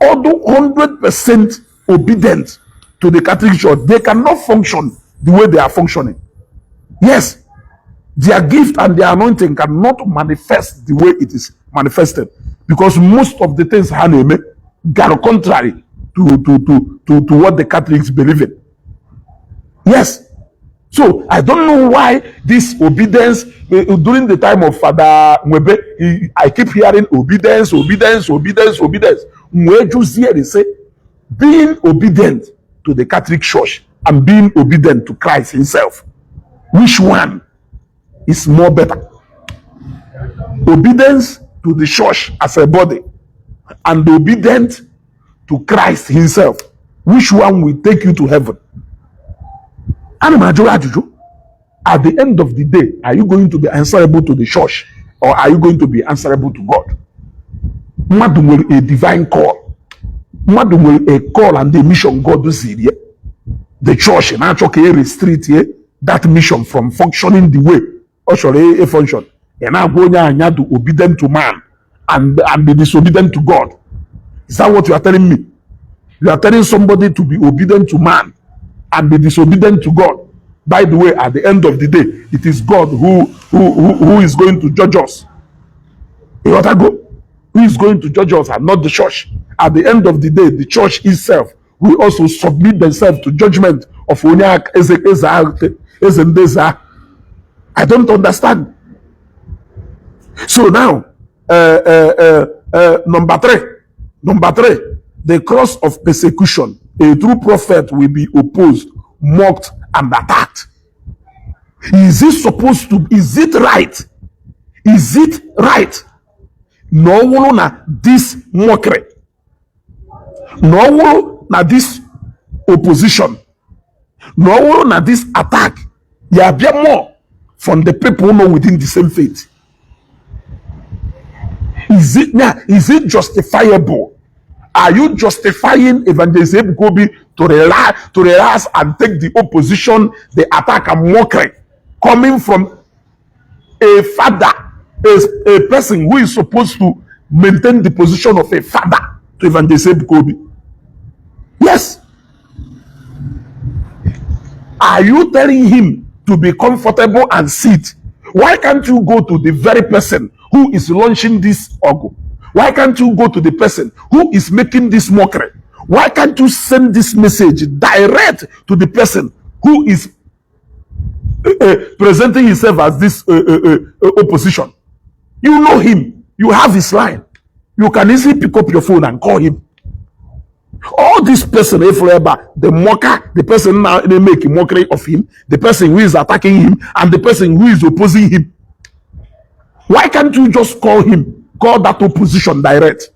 Although 100% obedient to the Catholic Church, they cannot function the way they are functioning. Yes, their gift and their anointing cannot manifest the way it is manifested, because most of the things Haneme are contrary to what the Catholics believe in. Yes. So I don't know why this obedience during the time of Father Mwebe, I keep hearing obedience. They say being obedient to the Catholic Church and being obedient to Christ himself, which one is more better? Obedience to the church as a body and obedient to Christ himself, which one will take you to heaven? At the end of the day, are you going to be answerable to the church, or are you going to be answerable to God? Madu will a divine call. Madu will a call and the mission God does here. The church and actually restrict here that mission from functioning the way or shall a function. And now going to be obedient to man and be disobedient to God. Is that what you are telling me? You are telling somebody to be obedient to man and be disobedient to God. By the way, at the end of the day, it is God who is going to judge us. You know what I go? Who is going to judge us and not the church? At the end of the day, the church itself will also submit themselves to judgment of Onyak Ezendeza. I don't understand. So now, number three, the cross of persecution. A true prophet will be opposed, mocked, and attacked. Is it supposed to? Is it right? Is it right? No one na this mockery. No one na this opposition. No one na this attack. You be more from the people who know within the same faith. Is it justifiable? Are you justifying Evangelist Ebuka Obi to relax and take the opposition, the attack and mockery coming from a father, a person who is supposed to maintain the position of a father to Evangelist Ebuka Obi? Yes. Are you telling him to be comfortable and sit? Why can't you go to the very person who is launching this ogle? Why can't you go to the person who is making this mockery? Why can't you send this message direct to the person who is presenting himself as this opposition? You know him. You have his line. You can easily pick up your phone and call him. All this person, the mocker, the person now they make a mockery of him, the person who is attacking him, and the person who is opposing him. Why can't you just call him? Call that opposition direct.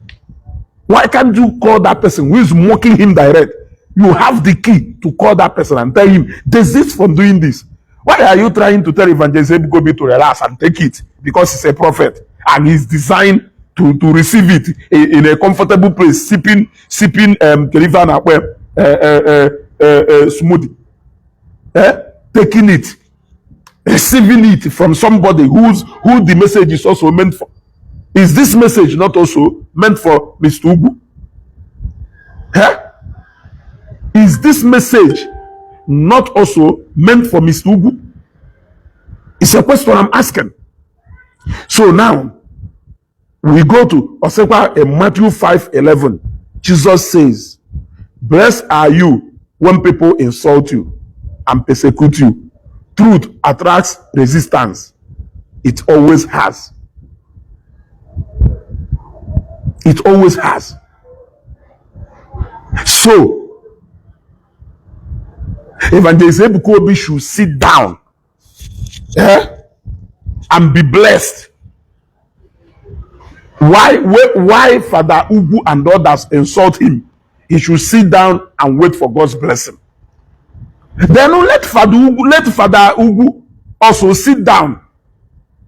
Why can't you call that person who is mocking him direct? You have the key to call that person and tell him, desist from doing this. Why are you trying to tell Evangelist Ebuka Obi to relax and take it? Because he's a prophet and he's designed to receive it in a comfortable place, sipping smoothie. Taking it, receiving it from somebody who the message is also meant for. Is this message not also meant for Mr. Ugu? Is this message not also meant for Mr. Ugu? It's a question I'm asking. So now, we go to Osekwa in Matthew 5:11. Jesus says, blessed are you when people insult you and persecute you. Truth attracts resistance. It always has. It always has. So, Evangelist Ebuka Obi should sit down and be blessed. Why Father Ugu and others insult him? He should sit down and wait for God's blessing. Then let Father Ugu also sit down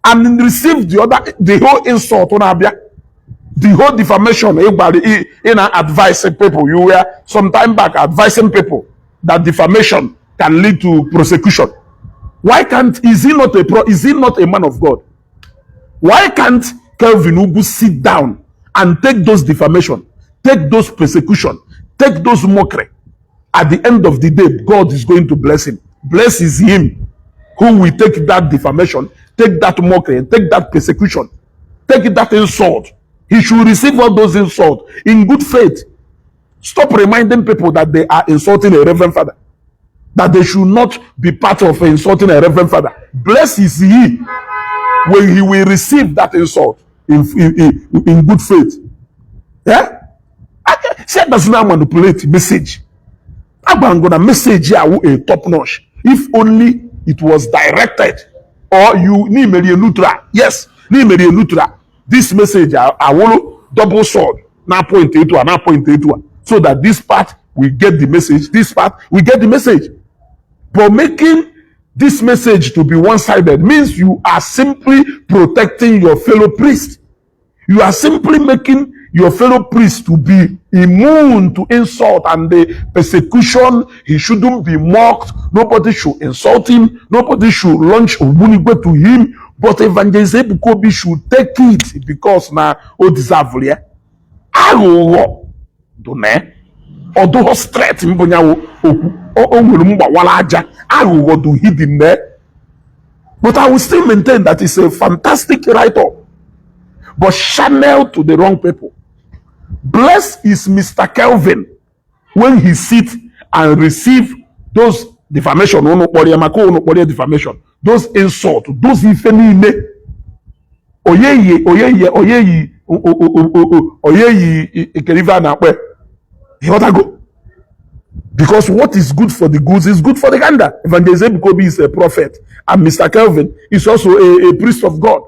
and receive the whole insult on Abia. The whole defamation, in advising people. You were some time back advising people that defamation can lead to prosecution. Why can't, is he not a man of God? Why can't Kelvin Ugu sit down and take those defamation, take those persecution, take those mockery? At the end of the day, God is going to bless him. Bless is him who will take that defamation, take that mockery, and take that persecution, take that insult. He should receive all those insults in good faith. Stop reminding people that they are insulting a Reverend Father, that they should not be part of insulting a Reverend Father. Blessed is he when he will receive that insult in good faith. Yeah? Say does not manipulate message. I'm gonna message you a top notch. If only it was directed, or you need neutral. Yes, need neutral. This message I will double sword. Now point it to now point it to, so that this part will get the message. This part will get the message. But making this message to be one-sided means you are simply protecting your fellow priest. You are simply making your fellow priest to be immune to insult and the persecution. He shouldn't be mocked. Nobody should insult him. Nobody should launch Obunigwe to him. But Evangelist Ebuka Obi should take it because now o deserve it. Aghụghọ done odo straight mbonya o nwere mgbawala aja aghụghọ do hidden there. But I will still maintain that it's a fantastic write-up, but channeled to the wrong people. Blessed is Mr. Kelvin when he sits and receive those defamation, defamation, those insults, those ifenine. Because what is good for the goose is good for the gander. Evangelist Ebuka Obi is a prophet, and Mr. Kelvin is also a priest of God.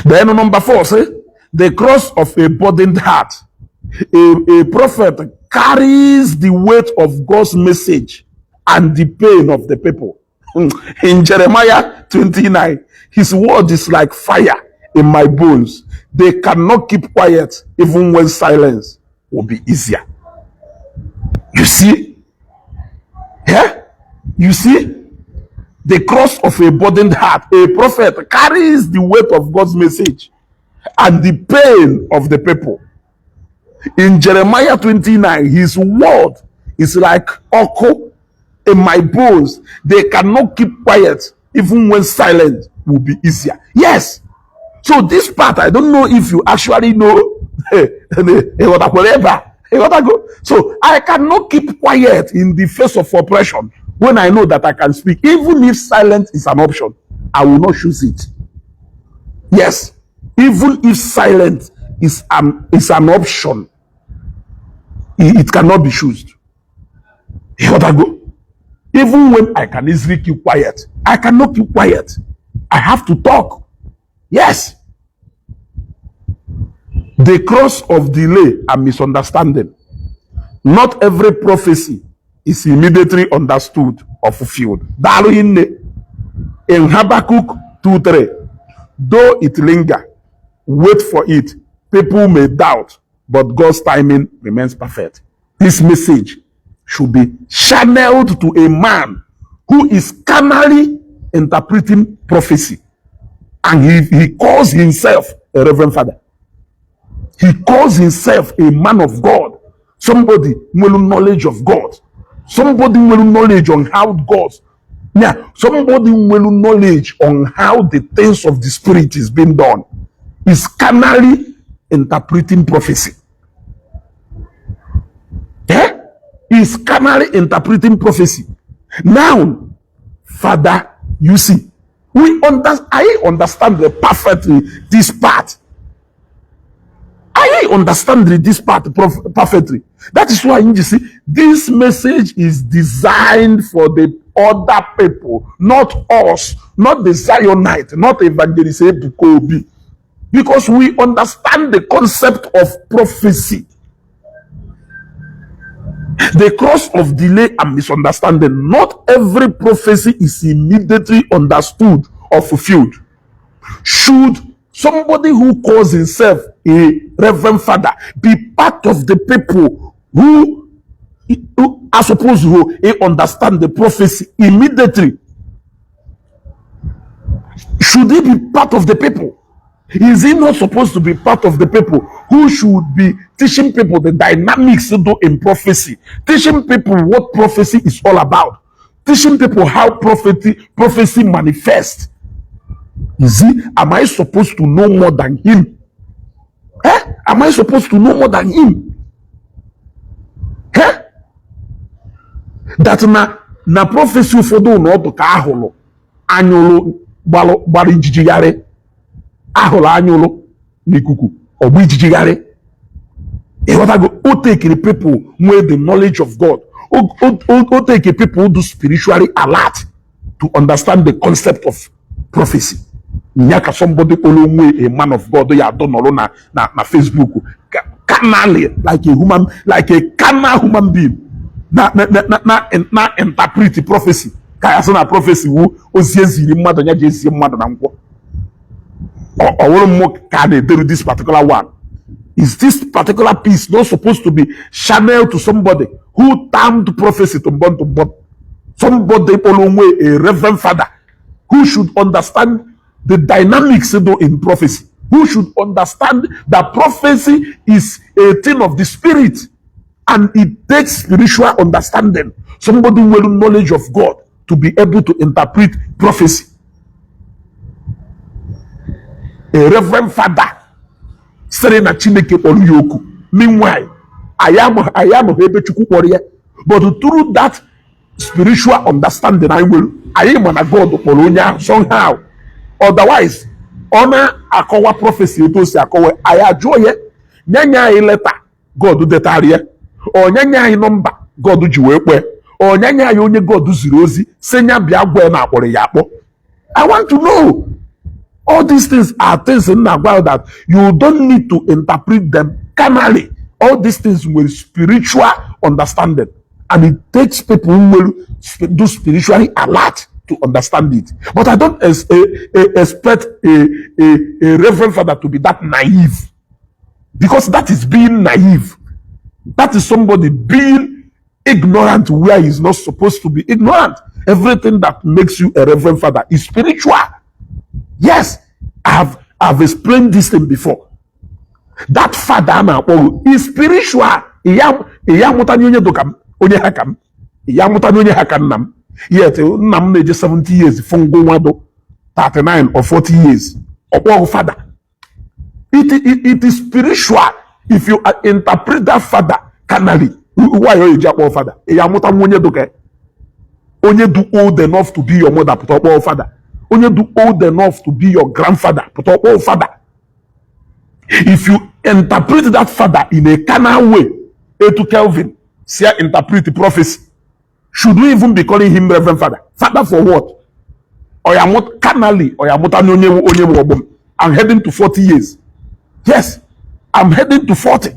Then number 4, say, the cross of a burdened heart. A prophet carries the weight of God's message and the pain of the people. In Jeremiah 29, his word is like fire in my bones. They cannot keep quiet even when silence will be easier. You see? Yeah? You see? The cross of a burdened heart. A prophet carries the weight of God's message and the pain of the people. In Jeremiah 29, his word is like oko in my bones. They cannot keep quiet even when silence will be easier. Yes. So this part, I don't know if you actually know. So I cannot keep quiet in the face of oppression when I know that I can speak. Even if silence is an option, I will not choose it. Yes. Even if silence is an option, it cannot be chosen. Even when I can easily keep quiet, I cannot keep quiet. I have to talk. Yes. The cross of delay and misunderstanding. Not every prophecy is immediately understood or fulfilled. In Habakkuk 2:3, though it linger, wait for it. People may doubt, but God's timing remains perfect. This message should be channeled to a man who is carnally interpreting prophecy. And he calls himself a Reverend Father. He calls himself a man of God. Somebody with knowledge of God. Somebody with knowledge on how God. Now, somebody with knowledge on how the things of the Spirit is being done. Is carnally interpreting prophecy. Yeah? Is carnally interpreting prophecy. Now, Father, you see, I understand perfectly this part. I understand this part perfectly. That is why you see, this message is designed for the other people, not us, not the Zionite, not Evangelist Ebuka Obi. Because we understand the concept of prophecy. The cross of delay and misunderstanding. Not every prophecy is immediately understood or fulfilled. Should somebody who calls himself a Reverend Father be part of the people who are supposed to understand the prophecy immediately? Should he be part of the people? Is he not supposed to be part of the people who should be teaching people the dynamics in prophecy, teaching people what prophecy is all about, teaching people how prophecy manifests? Is he? Am I supposed to know more than him? Am I supposed to know more than him? That na prophecy ụfọdụ n'ọdụ ka ahụrụ anyụlụ gbara ijijigharị, ahụrụ anyụlụ n'ikuku ọgbụ ijijigharị. O take the people with the knowledge of God. O take the people who do spiritually alert to understand the concept of prophecy. Nyaka somebody only a man of God ya don't know na Facebook carnally like a carnal human being na interpret prophecy kaya so na prophecy wu ozieziri mmadụ nya jezi mmadụ na nkwọ ọwụrụ mmụ ka na-ederu this particular one. Is this particular piece not supposed to be channeled to somebody who termed prophecy to born? Somebody only a reverend father who should understand the dynamics in prophecy, who should understand that prophecy is a thing of the spirit and it takes spiritual understanding, somebody with knowledge of God to be able to interpret prophecy. A reverend father saying na Chineke kpọrọ ya oku. Meanwhile, I am ebe Chukwu kpọrọ ya, but through that spiritual understanding, I am a God kpọrọ onye ahụ somehow. Otherwise, honor akọwa prophecy eto si akọwa anyị ajụọ ya nyanye anyị leta God detara ya, o nyanye anyị nọmba God ji wee kwe, o nyanye anyị onye God ziri ozi senya bịa gwa na akpọrọ ya akpọ. I want to know. All these things are things in the world that you don't need to interpret them carnally. All these things with spiritual understanding, and it takes people who will do spiritually alert to understand it. But I don't expect a reverend father to be that naive, because that is being naive. That is somebody being ignorant where he's not supposed to be ignorant. Everything that makes you a reverend father is spiritual. Yes, I've explained this thing before. That father is spiritual. Yet, nam neje 70 years, fungo wado 39 or 40 years. Father. It is spiritual. If you interpret that father carnally, why are you father? Onye do old enough to be your mother, put father. Only do old enough to be your grandfather, but father. If you interpret that father in a carnal way, to Kelvin, see interpret the prophecy. Should we even be calling him Reverend Father? Father for what? Or I'm not carnally, or I'm not. I'm heading to 40 years. Yes, I'm heading to 40.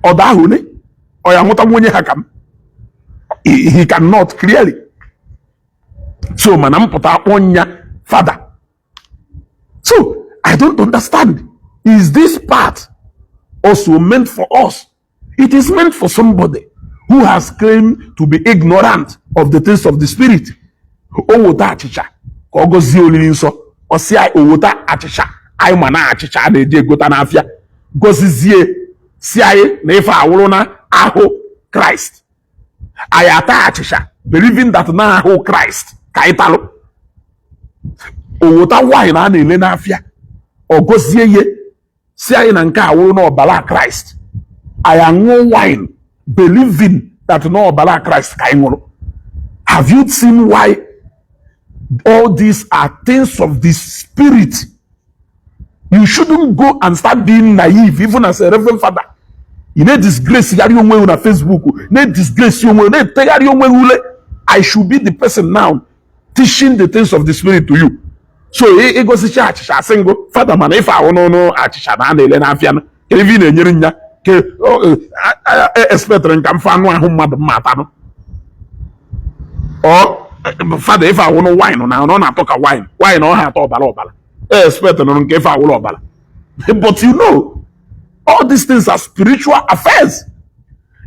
Or that or I'm not. He cannot clearly. So manam pota onya father. So I don't understand. Is this part also meant for us? It is meant for somebody who has claimed to be ignorant of the things of the spirit. Owota achicha, kogozi olilinso, osia owota achicha, ay mana achicha na eje gota na afia. Gozizie siaye na ifa awolo na aho Christ. Ayata achicha, believing that na aho Christ. Kaitalo owota wine na ele na afia ogozie ye si anyị na nke awụrụ na ọbara Christ. I am no wine believing that no ọbara Christ ka anyị. Have you seen why all these are things of the spirit? You shouldn't go and start being naive even as a reverend father. You need disgrace yari onwe on Facebook, need disgrace onwe, need tegari onwe ule. I should be the person now teaching the things of the spirit to you. So he goes to church, I sing, Father man, if I want no achisha na ele na afia na even enyere nya ke expect ren kam fa no ahumad mata no. Or Father, if I want no wine na no na talk wine no ha to obala expect no nke if I want obala. But you know, All these things are spiritual affairs.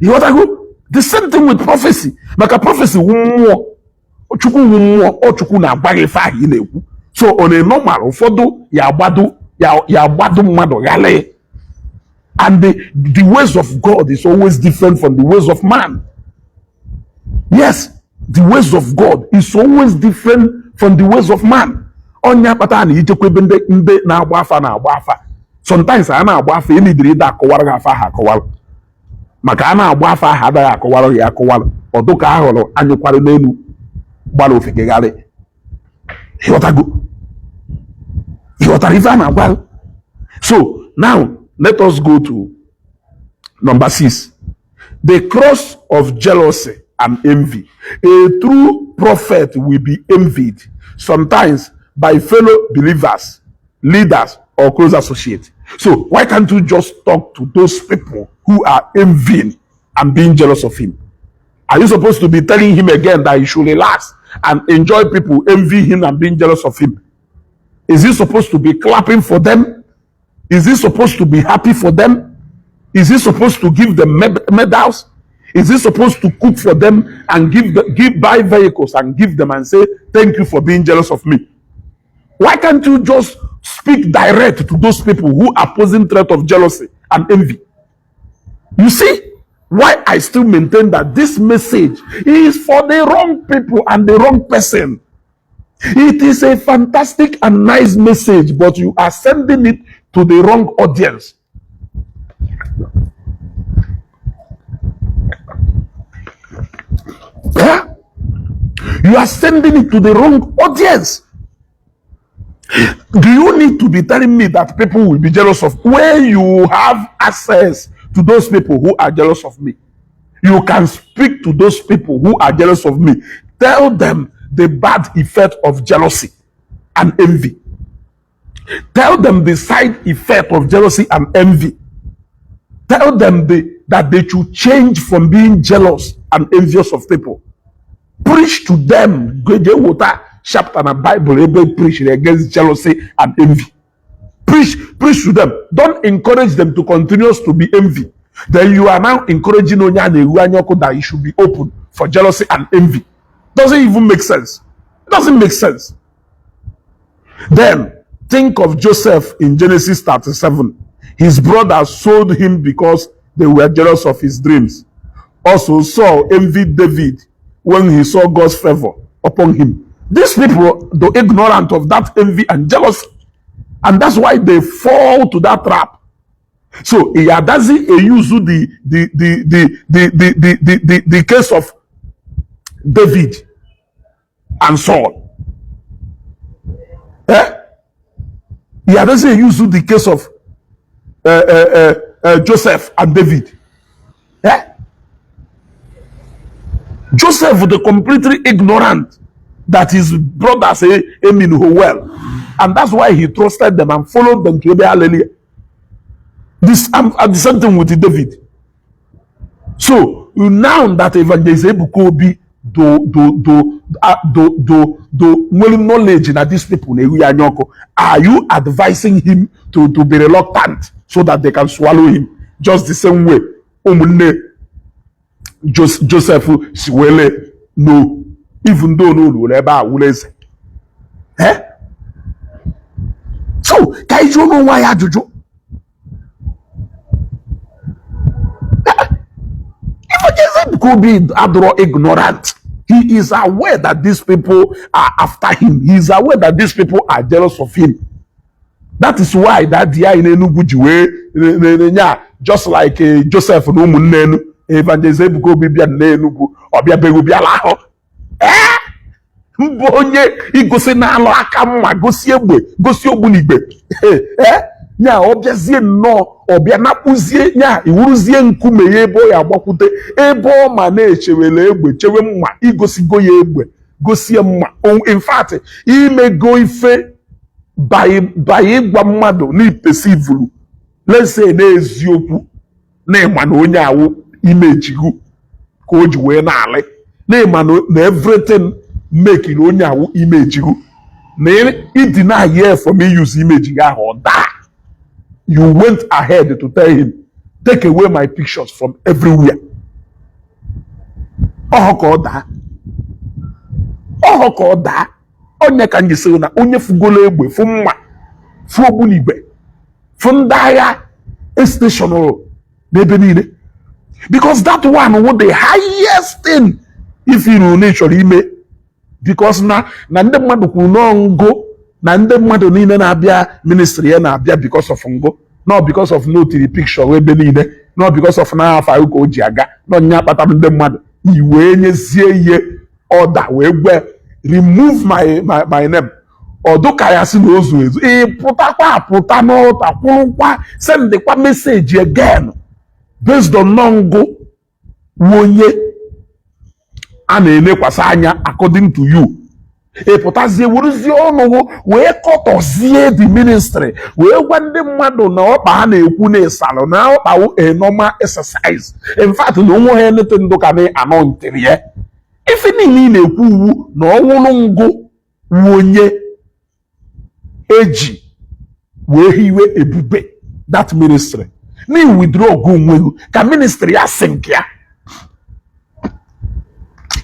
You want to go? The same thing with prophecy. Maka prophecy so on a normal ụfọdụ ya agbado mmadụ ghale. And the ways of God is always different from the ways of man. Yes, the ways of God is always different from the ways of man. Onya kpata na ichekwa ndị na-agba afa. Sometimes a na-agba afa emidiri ịda akọwara afa ha akọwara. Maka a na-agba afa ha adaghị akọwara ya akọwara. Ọdụ ka ahụrụ anyụkwara n'elu gbara ofekegharị. So now let us go to number 6. The cross of jealousy and envy. A true prophet will be envied, sometimes by fellow believers, leaders, or close associates. So why can't you just talk to those people who are envying and being jealous of him? Are you supposed to be telling him again that he should relax and enjoy people envy him and being jealous of him? Is he supposed to be clapping for them? Is he supposed to be happy for them? Is he supposed to give them medals? Is he supposed to cook for them and buy vehicles and give them and say, thank you for being jealous of me? Why can't you just speak direct to those people who are posing threat of jealousy and envy? You see why I still maintain that this message is for the wrong people and the wrong person. It is a fantastic and nice message, but you are sending it to the wrong audience. Yeah? You are sending it to the wrong audience. Do you need to be telling me that people will be jealous of when you have access to those people who are jealous of me? You can speak to those people who are jealous of me. Tell them the bad effect of jealousy and envy. Tell them the side effect of jealousy and envy. Tell them that they should change from being jealous and envious of people. Preach to them. Chapter and Bible preaching against jealousy and envy. Preach to them. Don't encourage them to continue to be envy. Then you are now encouraging that you should be open for jealousy and envy. Doesn't even make sense. It doesn't make sense. Then think of Joseph in Genesis 37. His brothers sold him because they were jealous of his dreams. Also Saul envied David when he saw God's favor upon him. These people, though ignorant of that envy and jealousy, and that's why they fall to that trap. So Iyadazi use the case of David and Saul. Iyadazi use the case of Joseph and David. Joseph was completely ignorant that his brothers mean well, and that's why he trusted them and followed them to Hallelujah. This the same thing with David. So now that Evangelist Ebuka Obi do knowledge that these people are you advising him to be reluctant so that they can swallow him just the same way? Joseph Siwele, no, even though no will so can you know why Ajuju? If could be Adro ignorant, he is aware that these people are after him. He is aware that these people are jealous of him. That is why that dia in Enugu just like Joseph no Munenu, Evangelist Ebuka Obi bia Enugu, obia begu bia laho. Mbonye igosi na alo aka mma gosi egbe, gosi ogbunigbe. Nya obiezie no obia na kpuzie nya iwuruzie nkume ye ebo ya gbakwute ebo ma na echewele egbe chewe mma igosigo ya egbe gosie mma. In fact imego ife by igwa mmadu ni perceive, let's say na eziokwu na ịma na onye awu imejigu ka o ji wee na ale na ịma na everything make na onye awu imejigu na idina here for me use image ga ho da You went ahead to tell him, take away my pictures from everywhere. Onye ka nji sị na onye fugolo egbe fu mma fu ogbunigwe fu ndị agha estationoro n'ebe niile, because that one was the highest thing if you know nature ime, because na ndị mmadụ kwuru n'ọngụ na ndị mmadụ niile na-abịa ministry ya na-abịa because of ngo, not because of no tiri picture ebe niile, not because of na afa uko o ji aga, no nya kpata ndị mmadụ iwe nyezie ihe order wee gwe remove my name. Oduka ya si na ozu ezu pụtakwa apụta n'ọta kwụrụkwa sendịkwa message again based on nongo onye a na-elekwasị anya according to you. Pụtazie weruzie ọnụ wee kọtọzie the ministry wee gwa ndị mmadụ na ọkpa ha na-ekwu na-esalụ na ọkpawo a normal exercise. In fact na onwe ha elete ndụ ka na-anọntịrị ya ife niile na-ekwu uwu na ọnwụrụ ngụ onye eji wee hiwe ebube that ministry ni withdraw go onwe ka ministry ya sink ya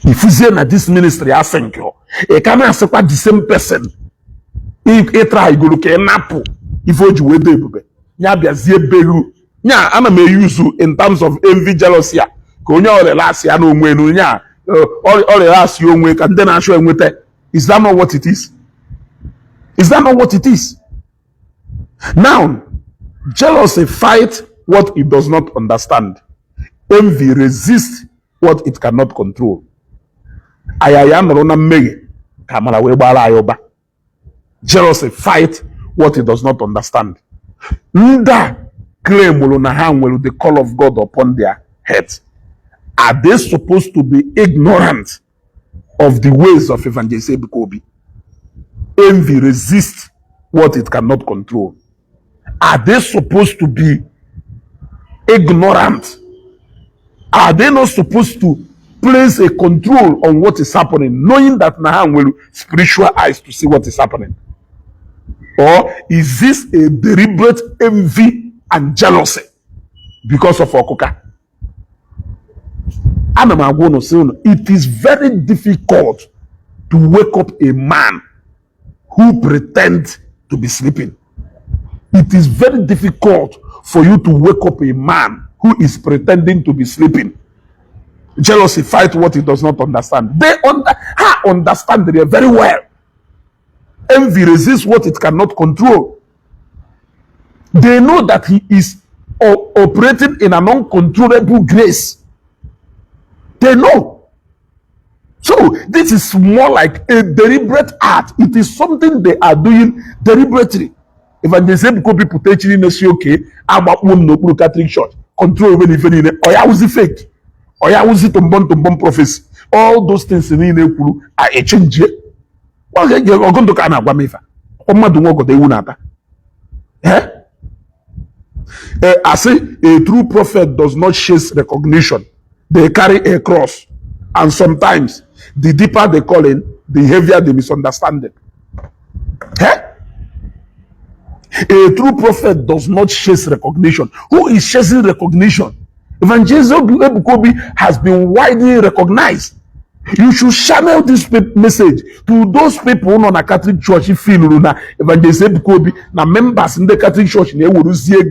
ifuzie na this ministry ya sink yo e ka na-asịkwa the same person try igolo ka napụ ife oji wee do ebube nya bịazie belu nya ana m eyuzu in terms of envy jealousy ka onye ọrịa ya na onwe enu nya ọrịa asị onwe ka ndị na-achọ enweta. Is that not what it is? Is that not what it is? Now, jealousy fight what it does not understand. Envy resists what it cannot control. Jealousy fight what it does not understand. Nda claim the call of God upon their heads. Are they supposed to be ignorant of the ways of Evangelist Ebuka Obi? Envy resists what it cannot control. Are they supposed to be ignorant? Are they not supposed to place a control on what is happening, knowing that Naham will spiritual eyes to see what is happening? Or is this a deliberate envy and jealousy because of Okuka? It is very difficult to wake up a man who pretends to be sleeping. It is very difficult for you to wake up a man who is pretending to be sleeping. Jealousy fight what he does not understand. They understand it very well. Envy resists what it cannot control. They know that he is operating in an uncontrollable grace. They know. So this is more like a deliberate act. It is something they are doing deliberately. Evangelist Ebuka Obi potentially no see okay about one no Catholic church control when even in or ya was fake or ya was it to bomb prophecy. All those things in the are a change. Well, you're going to kind of guamifa. I say a true prophet does not chase recognition. They carry a cross, and sometimes the deeper they call in, the heavier the misunderstanding. A true prophet does not chase recognition. Who is chasing recognition? Evangelist Ebuka Obi has been widely recognized. You should channel this message to those people who are in a Catholic church. Feel Evangelist Ebuka Obi, na members in the Catholic church,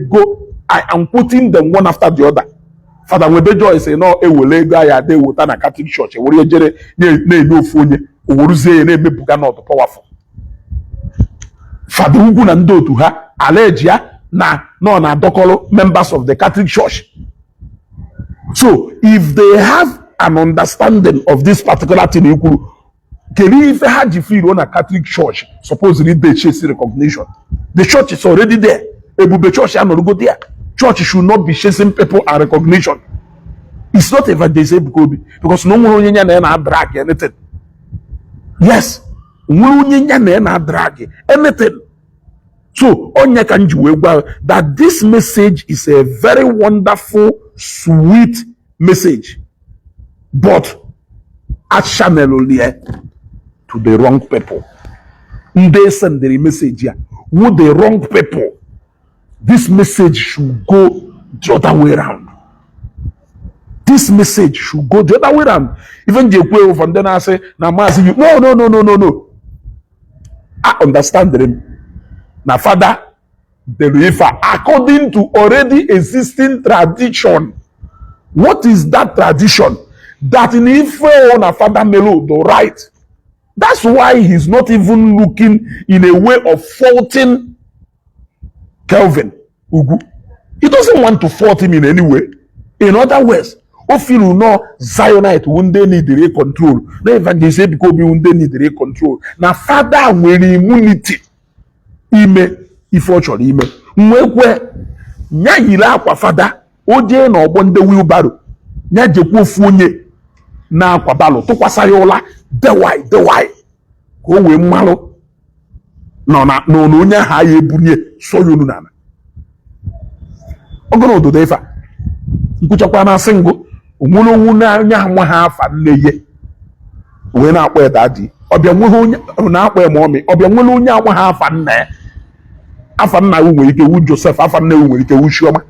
go. I am putting them one after the other. Father Webejo is saying, no, they will turn a Catholic church. No phone, not powerful. Father Ugu and do to her, Allegia, na dokolo members of the Catholic Church. So if they have an understanding of this particular thing, you can if they had you feel on a Catholic Church, supposedly they chase recognition. The church is already there. Ebube church are not go there. Church should not be chasing people and recognition. It's not Evangelist Ebuka Obi because no one na drag anything. Yes, na drag anything. So onya kanji that this message is a very wonderful, sweet message, but at channel to the wrong people. They send the message here. Who the wrong people? This message should go the other way around. This message should go the other way around. Even Jekwe from then I say, now Mazi, no. I understand them. Now, Father, the river, according to already existing tradition. What is that tradition? That in Ife on a Father Melo, the right. That's why he's not even looking in a way of faulting Kelvin Ugu. He doesn't want to fault him in any way. In other words, Ofilu no Zionite wunde need the control. No Evangelist Ebuka Obi wunde need the control. Now Father will immunity. Ime ifocho ime. Mwekwe nya yila akwa Father oje na obonde wheelbarrow. Nya jekwu funye na akwa balo tukwasa yola dewai ko we mmalo no onye ha ya ebunye so yonu nana. Ogono ododo ifa nkuchakwa na single omulu na nya nwa ha afa nneye we na akpo edadi obia nwe onye na akpo emomi obia nwe onye anwa ha afa nna nwere ike wu Joseph afa nna nwere ike wu Chioma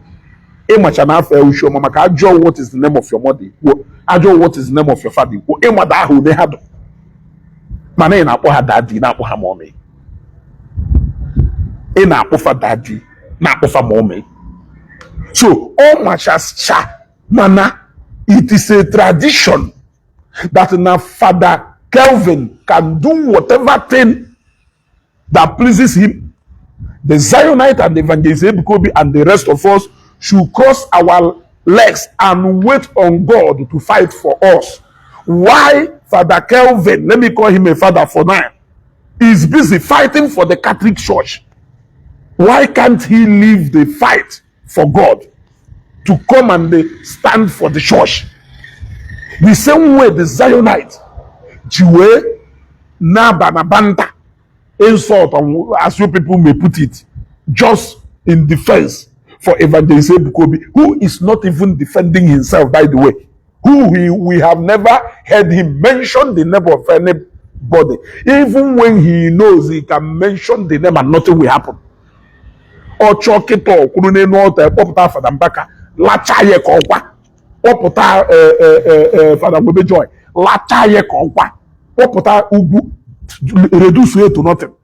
ịmacha na afa wu Chioma maka ajọ what is the name of your mother ikwu ajọ what is the name of your father ikwu ịmada ahụ ne ha do mana ị na-akpọ ha daddy na-akpọ ha mommy ị na-akpọ fa daddy na-akpọ fa mommy. So all machas cha mana it is a tradition that now Father Kelvin can do whatever thing that pleases him. The Zionite and the Evangelist Ebuka Obi and the rest of us should cross our legs and wait on God to fight for us. Why Father Kelvin, let me call him a father for now, is busy fighting for the Catholic Church? Why can't he leave the fight for God to come and stand for the church? The same way the Zionite, Jiwe, Nabana banter, insult, as you people may put it, just in defense for Evangelist Ebuka Obi, who is not even defending himself, by the way, who we have never heard him mention the name of anybody, even when he knows he can mention the name and nothing will happen. Or Chokito, Kurune Nota, Popota Father Mbaka, Lachaye Kokwa, Popota Father Webe Joy, Lachaye Kokwa, Popota Ubu, reduce it to nothing.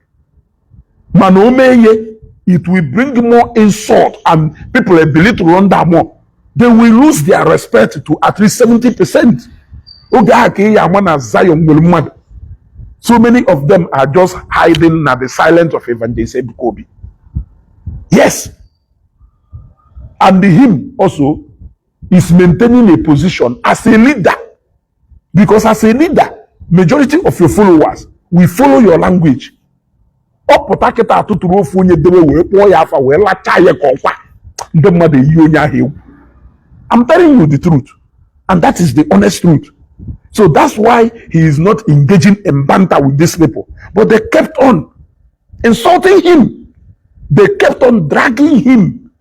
Manomeye, it will bring more insult and people ability to run that more. They will lose their respect to at least 70%. So many of them are just hiding at the silence of Evangelist Ebuka Obi. Yes. And him also is maintaining a position as a leader. Because as a leader, majority of your followers will follow your language. I'm telling you the truth. And that is the honest truth. So that's why he is not engaging in banter with these people. But they kept on insulting him. They kept on dragging him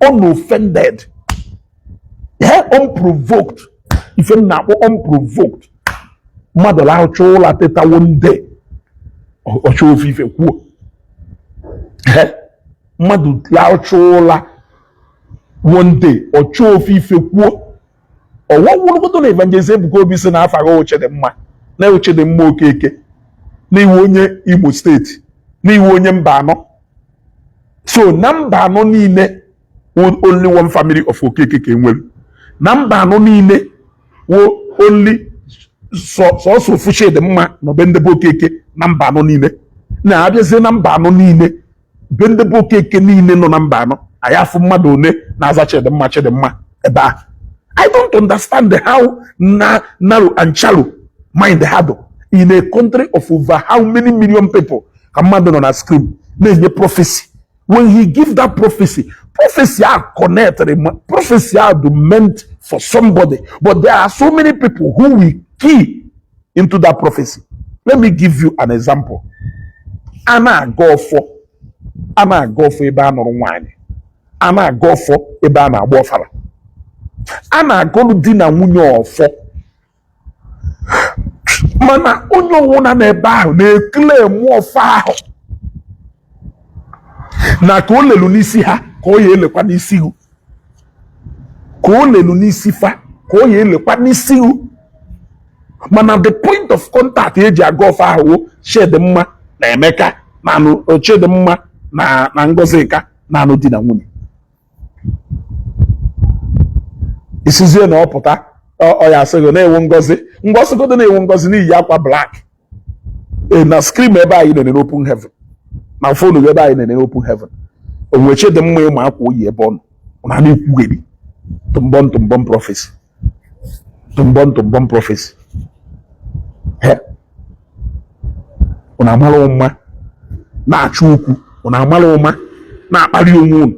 unoffended. Yeah, unprovoked. If you're not unprovoked, mother I'll show la teta one day. Or show if you go. Madu Lao Chola one day or show if you go. Or what would go to Evangelist Ebuka Obi say na afa oche de mma na oche de mma okeke na iwe onye Igbo State na iwe onye mba anọ. So na mba anọ niile only one family of okeke ka enwere. Na mba anọ niile only so fushe de mma no bende bo okeke na mba anọ niile. Na abiaze na mba anọ niile bende bo okeke niile no na mba anọ ayafu mmadu one na azache de mma ebe a. I don't understand how narrow and shallow mind they have in a country of over how many million people. Commanded on a screen, there's a prophecy. When he gives that prophecy are connected, prophecy are meant for somebody. But there are so many people who will key into that prophecy. Let me give you an example. Ana go for ebe no wine. Ana go for ebe na agbo fara. Ana agolu di na nwunye ofo mana onye nwuna na ebe ahụ na-ekele mu ofo ahụ na ka o lelu n'isi ha ka o ya elekwa n'isi hu, ka o lelu n'isi fa ka o ya elekwa n'isi hu. Mana the point of contact eji aga ofe ahụ Chidimma na Emeka na Chidimma na Ngozika na anụ di na nwunye. Isizie na ọpụta ọ ya asịghị na-ewu Ngozi godo na-ewu Ngozi n'iyi akwa black na scream ebe anyị nene n'open heaven, na fonu ebe anyị nene n'open heaven. Onwe Chidimma ịma akwa oyi ebe ọ nọ na na-ekwugheri tumbon prophecy, tumbon prophecy. Unu amara ụma na-achụ okwu, unu amara ụma na-akpali onwe unu.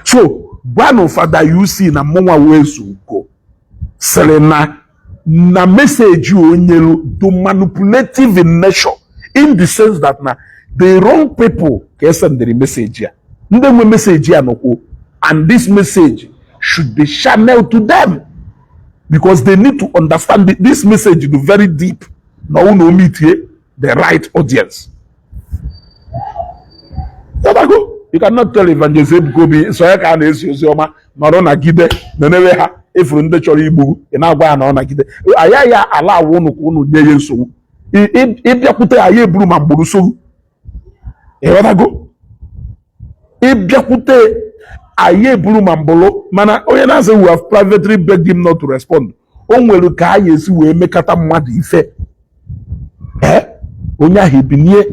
So gwanụ Father UC na mmụnwa wee zugo sịrị na meseji onyelu do manipulative in nature, in the sense that na the wrong people ka esendịrị meseji ya. Ndị nwe meseji ya nọkwo, and this message should be channeled to them because they need to understand this message is very deep. No one meet the right audience. You cannot tell Evangelist Ebuka Obi so I can Ozioma nọrọ na gide nenewe ha efuru ndị chọrọ igbu na-agwa na ọ na gide. Aya ya ala unu ka unu nye ya nsogbu. Ịbịakwute aya eburu ma mgburu nsogbu. Ịghọtago? Ịbịakwute aya eburu ma mgburu, mana onye na-asị we have privately begged him not to respond. O nwere ka aya esi wee mekata mmadụ ife. Onye ahụ ebinie.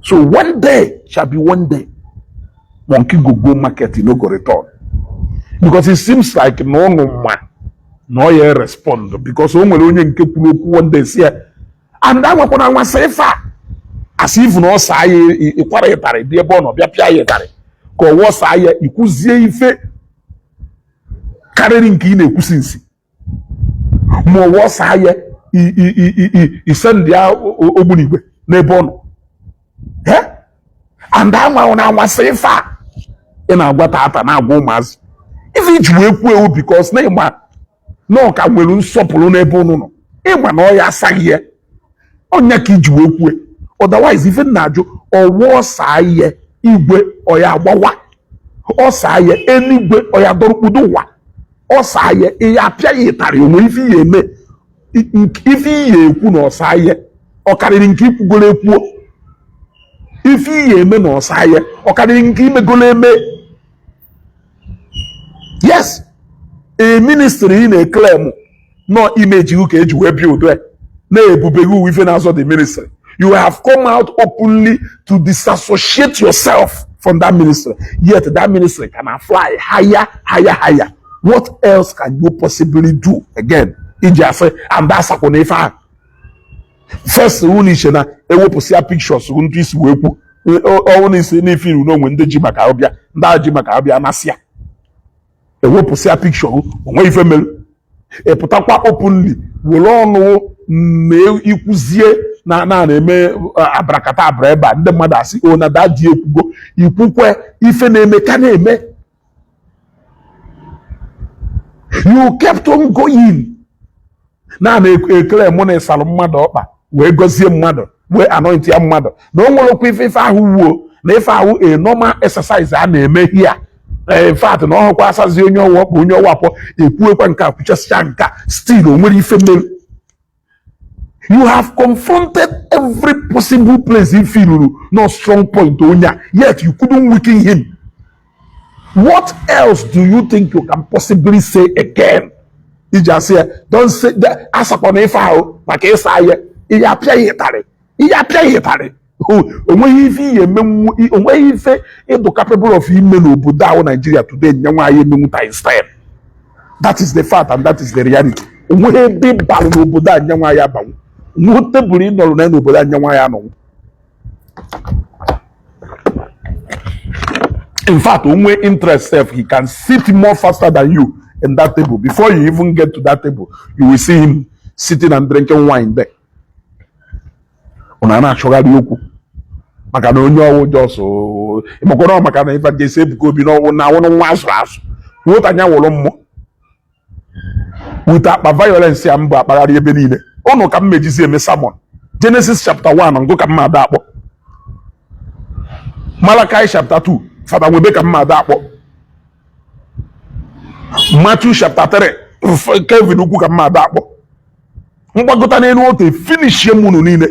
So one day shall be one day. Monkey go market, no go return. Because it seems like no one respond. Because one day say, and that one say as if no say equality, dear bono, be a tare. Ko was say ikuzie ife carrying kine kusinsi. Mo was say I send dia obunigwe ne bono. And that one was safe in our water na womas. If it will because no can will supple on a bono. Eman or ya saye on yaki jwe. Otherwise, even Najo or was saye Igwe or ya wawa or saye anyway or ya doruwa or saye a pietari if he kuno saye or carrying keep go. If he men or sire or carrying him a goleme. Yes, a ministry in a claim, no image you can build. No, Bubegu even as the ministry. You have come out openly to disassociate yourself from that ministry. Yet that ministry cannot fly higher. What else can you possibly do? Again, and that's a conefa. First, unishena ewo posia pictures untis wepu only say if you know when the jimaka obia nda jimaka obia nasia ewo posia picture onwe ife melu e putakwa openly wolo no me ikuzie na eme abrakata abreba ndị mmadụ asị o na dadi ekwugo ikwukwe ife na-eme ka na-eme. You kept on going na ekele mụ na ịsalụ mmadụ ọkpa wee gozie mmadụ wee anoint ya mmadụ na o nwere okwu ife ahụ wuo na ife ahụ a normal exercise a na-eme here. In fact na ọhụkwa asazi onye ọwa ọkpa onye ọwa akpọ ekwuekwa nke akwụchasịa nka still o nwere ife mere. You have confronted every possible place you feel no strong point onye yet you couldn't weaken him. What else do you think you can possibly say again? You just say, don't say that as upon a foul, like a sire, you play it. When you say it capable of him who down Nigeria today, that is the fact and that is the reality. When big bang no Buddha Yamaya bang, no table in or no Buddha Yamayano. In fact, only interest self, he can sit more faster than you in that table. Before you even get to that table, you will see him sitting and drinking wine there. Onana sugar yoku. Makana onyo just imokoro makana Evangelist Ebuka Obi no na wono wasras. Wo tanya wolommo. With that violence ambo akparari ebe niile. Ono ka mmejisi eme sermon. Genesis chapter 1 ngo ka mma ada akpọ. Malachi chapter 2 Father Webe ka mma ada akpọ. Matthew chapter 3 Kevin ukwu ka mma ada akpọ. Mgbagota n'elu ote finish ye munu niile.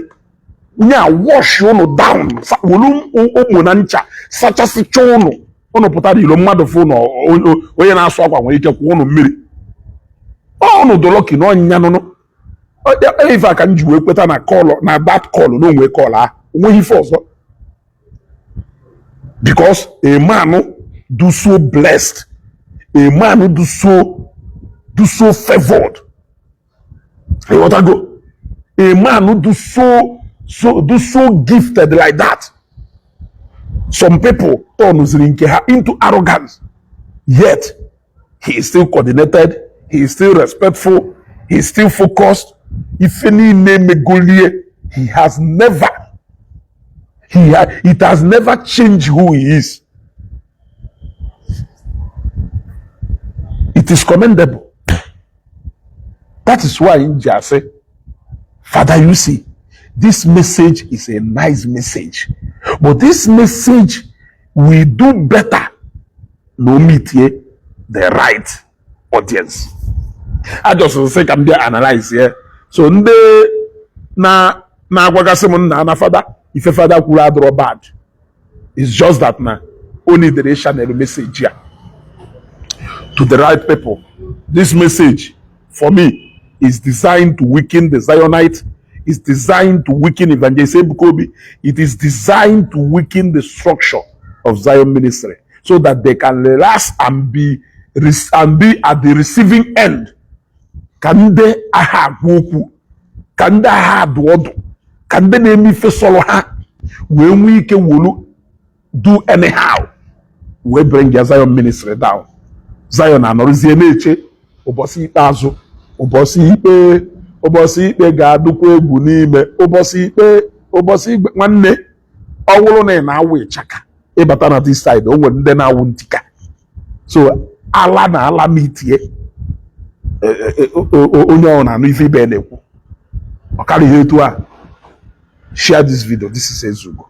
Onye a wash unu down. Wolu ụmụ na ncha sachasịcha unu pụtara ilo mmadụ fụ na onye na-asụ akwa nwere ike kwụ unu mmiri. Unu doloki na ọnya nụnụ. Ife aka m ji wee kweta na call na that call no nwe call a onweghị ife ọzọ. Because a man do so blessed, a man do so favored. Hey, what I go? A man who do so gifted like that. Some people turn into arrogance, yet he is still coordinated, he is still respectful, he is still focused. If any name Golie, it has never changed who he is. It is commendable. That is why in Jase, Father UC, this message is a nice message. But this message will do better no meet here the right audience. I just say I'm there analyze here. So nde na agwagasem na Father, if a Father could draw bad. It's just that na only the channel message here to the right people. This message for me is designed to weaken the Zionites. It's designed to weaken Evangelist Ebuka Obi. It is designed to weaken the structure of Zion ministry so that they can last and be at the receiving end. Kande aha gwoku, kande aha duodu, kande nemi fe solo ha, we can wulu do anyhow. We bring your Zion ministry down. Zion anorizie neche, obosi itazo, obosi ikpe ga-adụkwa egwu n'ime, obosi ikpe nwanne ọwụrụ na awụ ịchaka ịbata na this side o nwere ndị na-awụ ntika. So ala na ala mitie onye ọ na-anụ ife ibe na-ekwu ọ karịghị etu a. Share this video. This is Ezugo.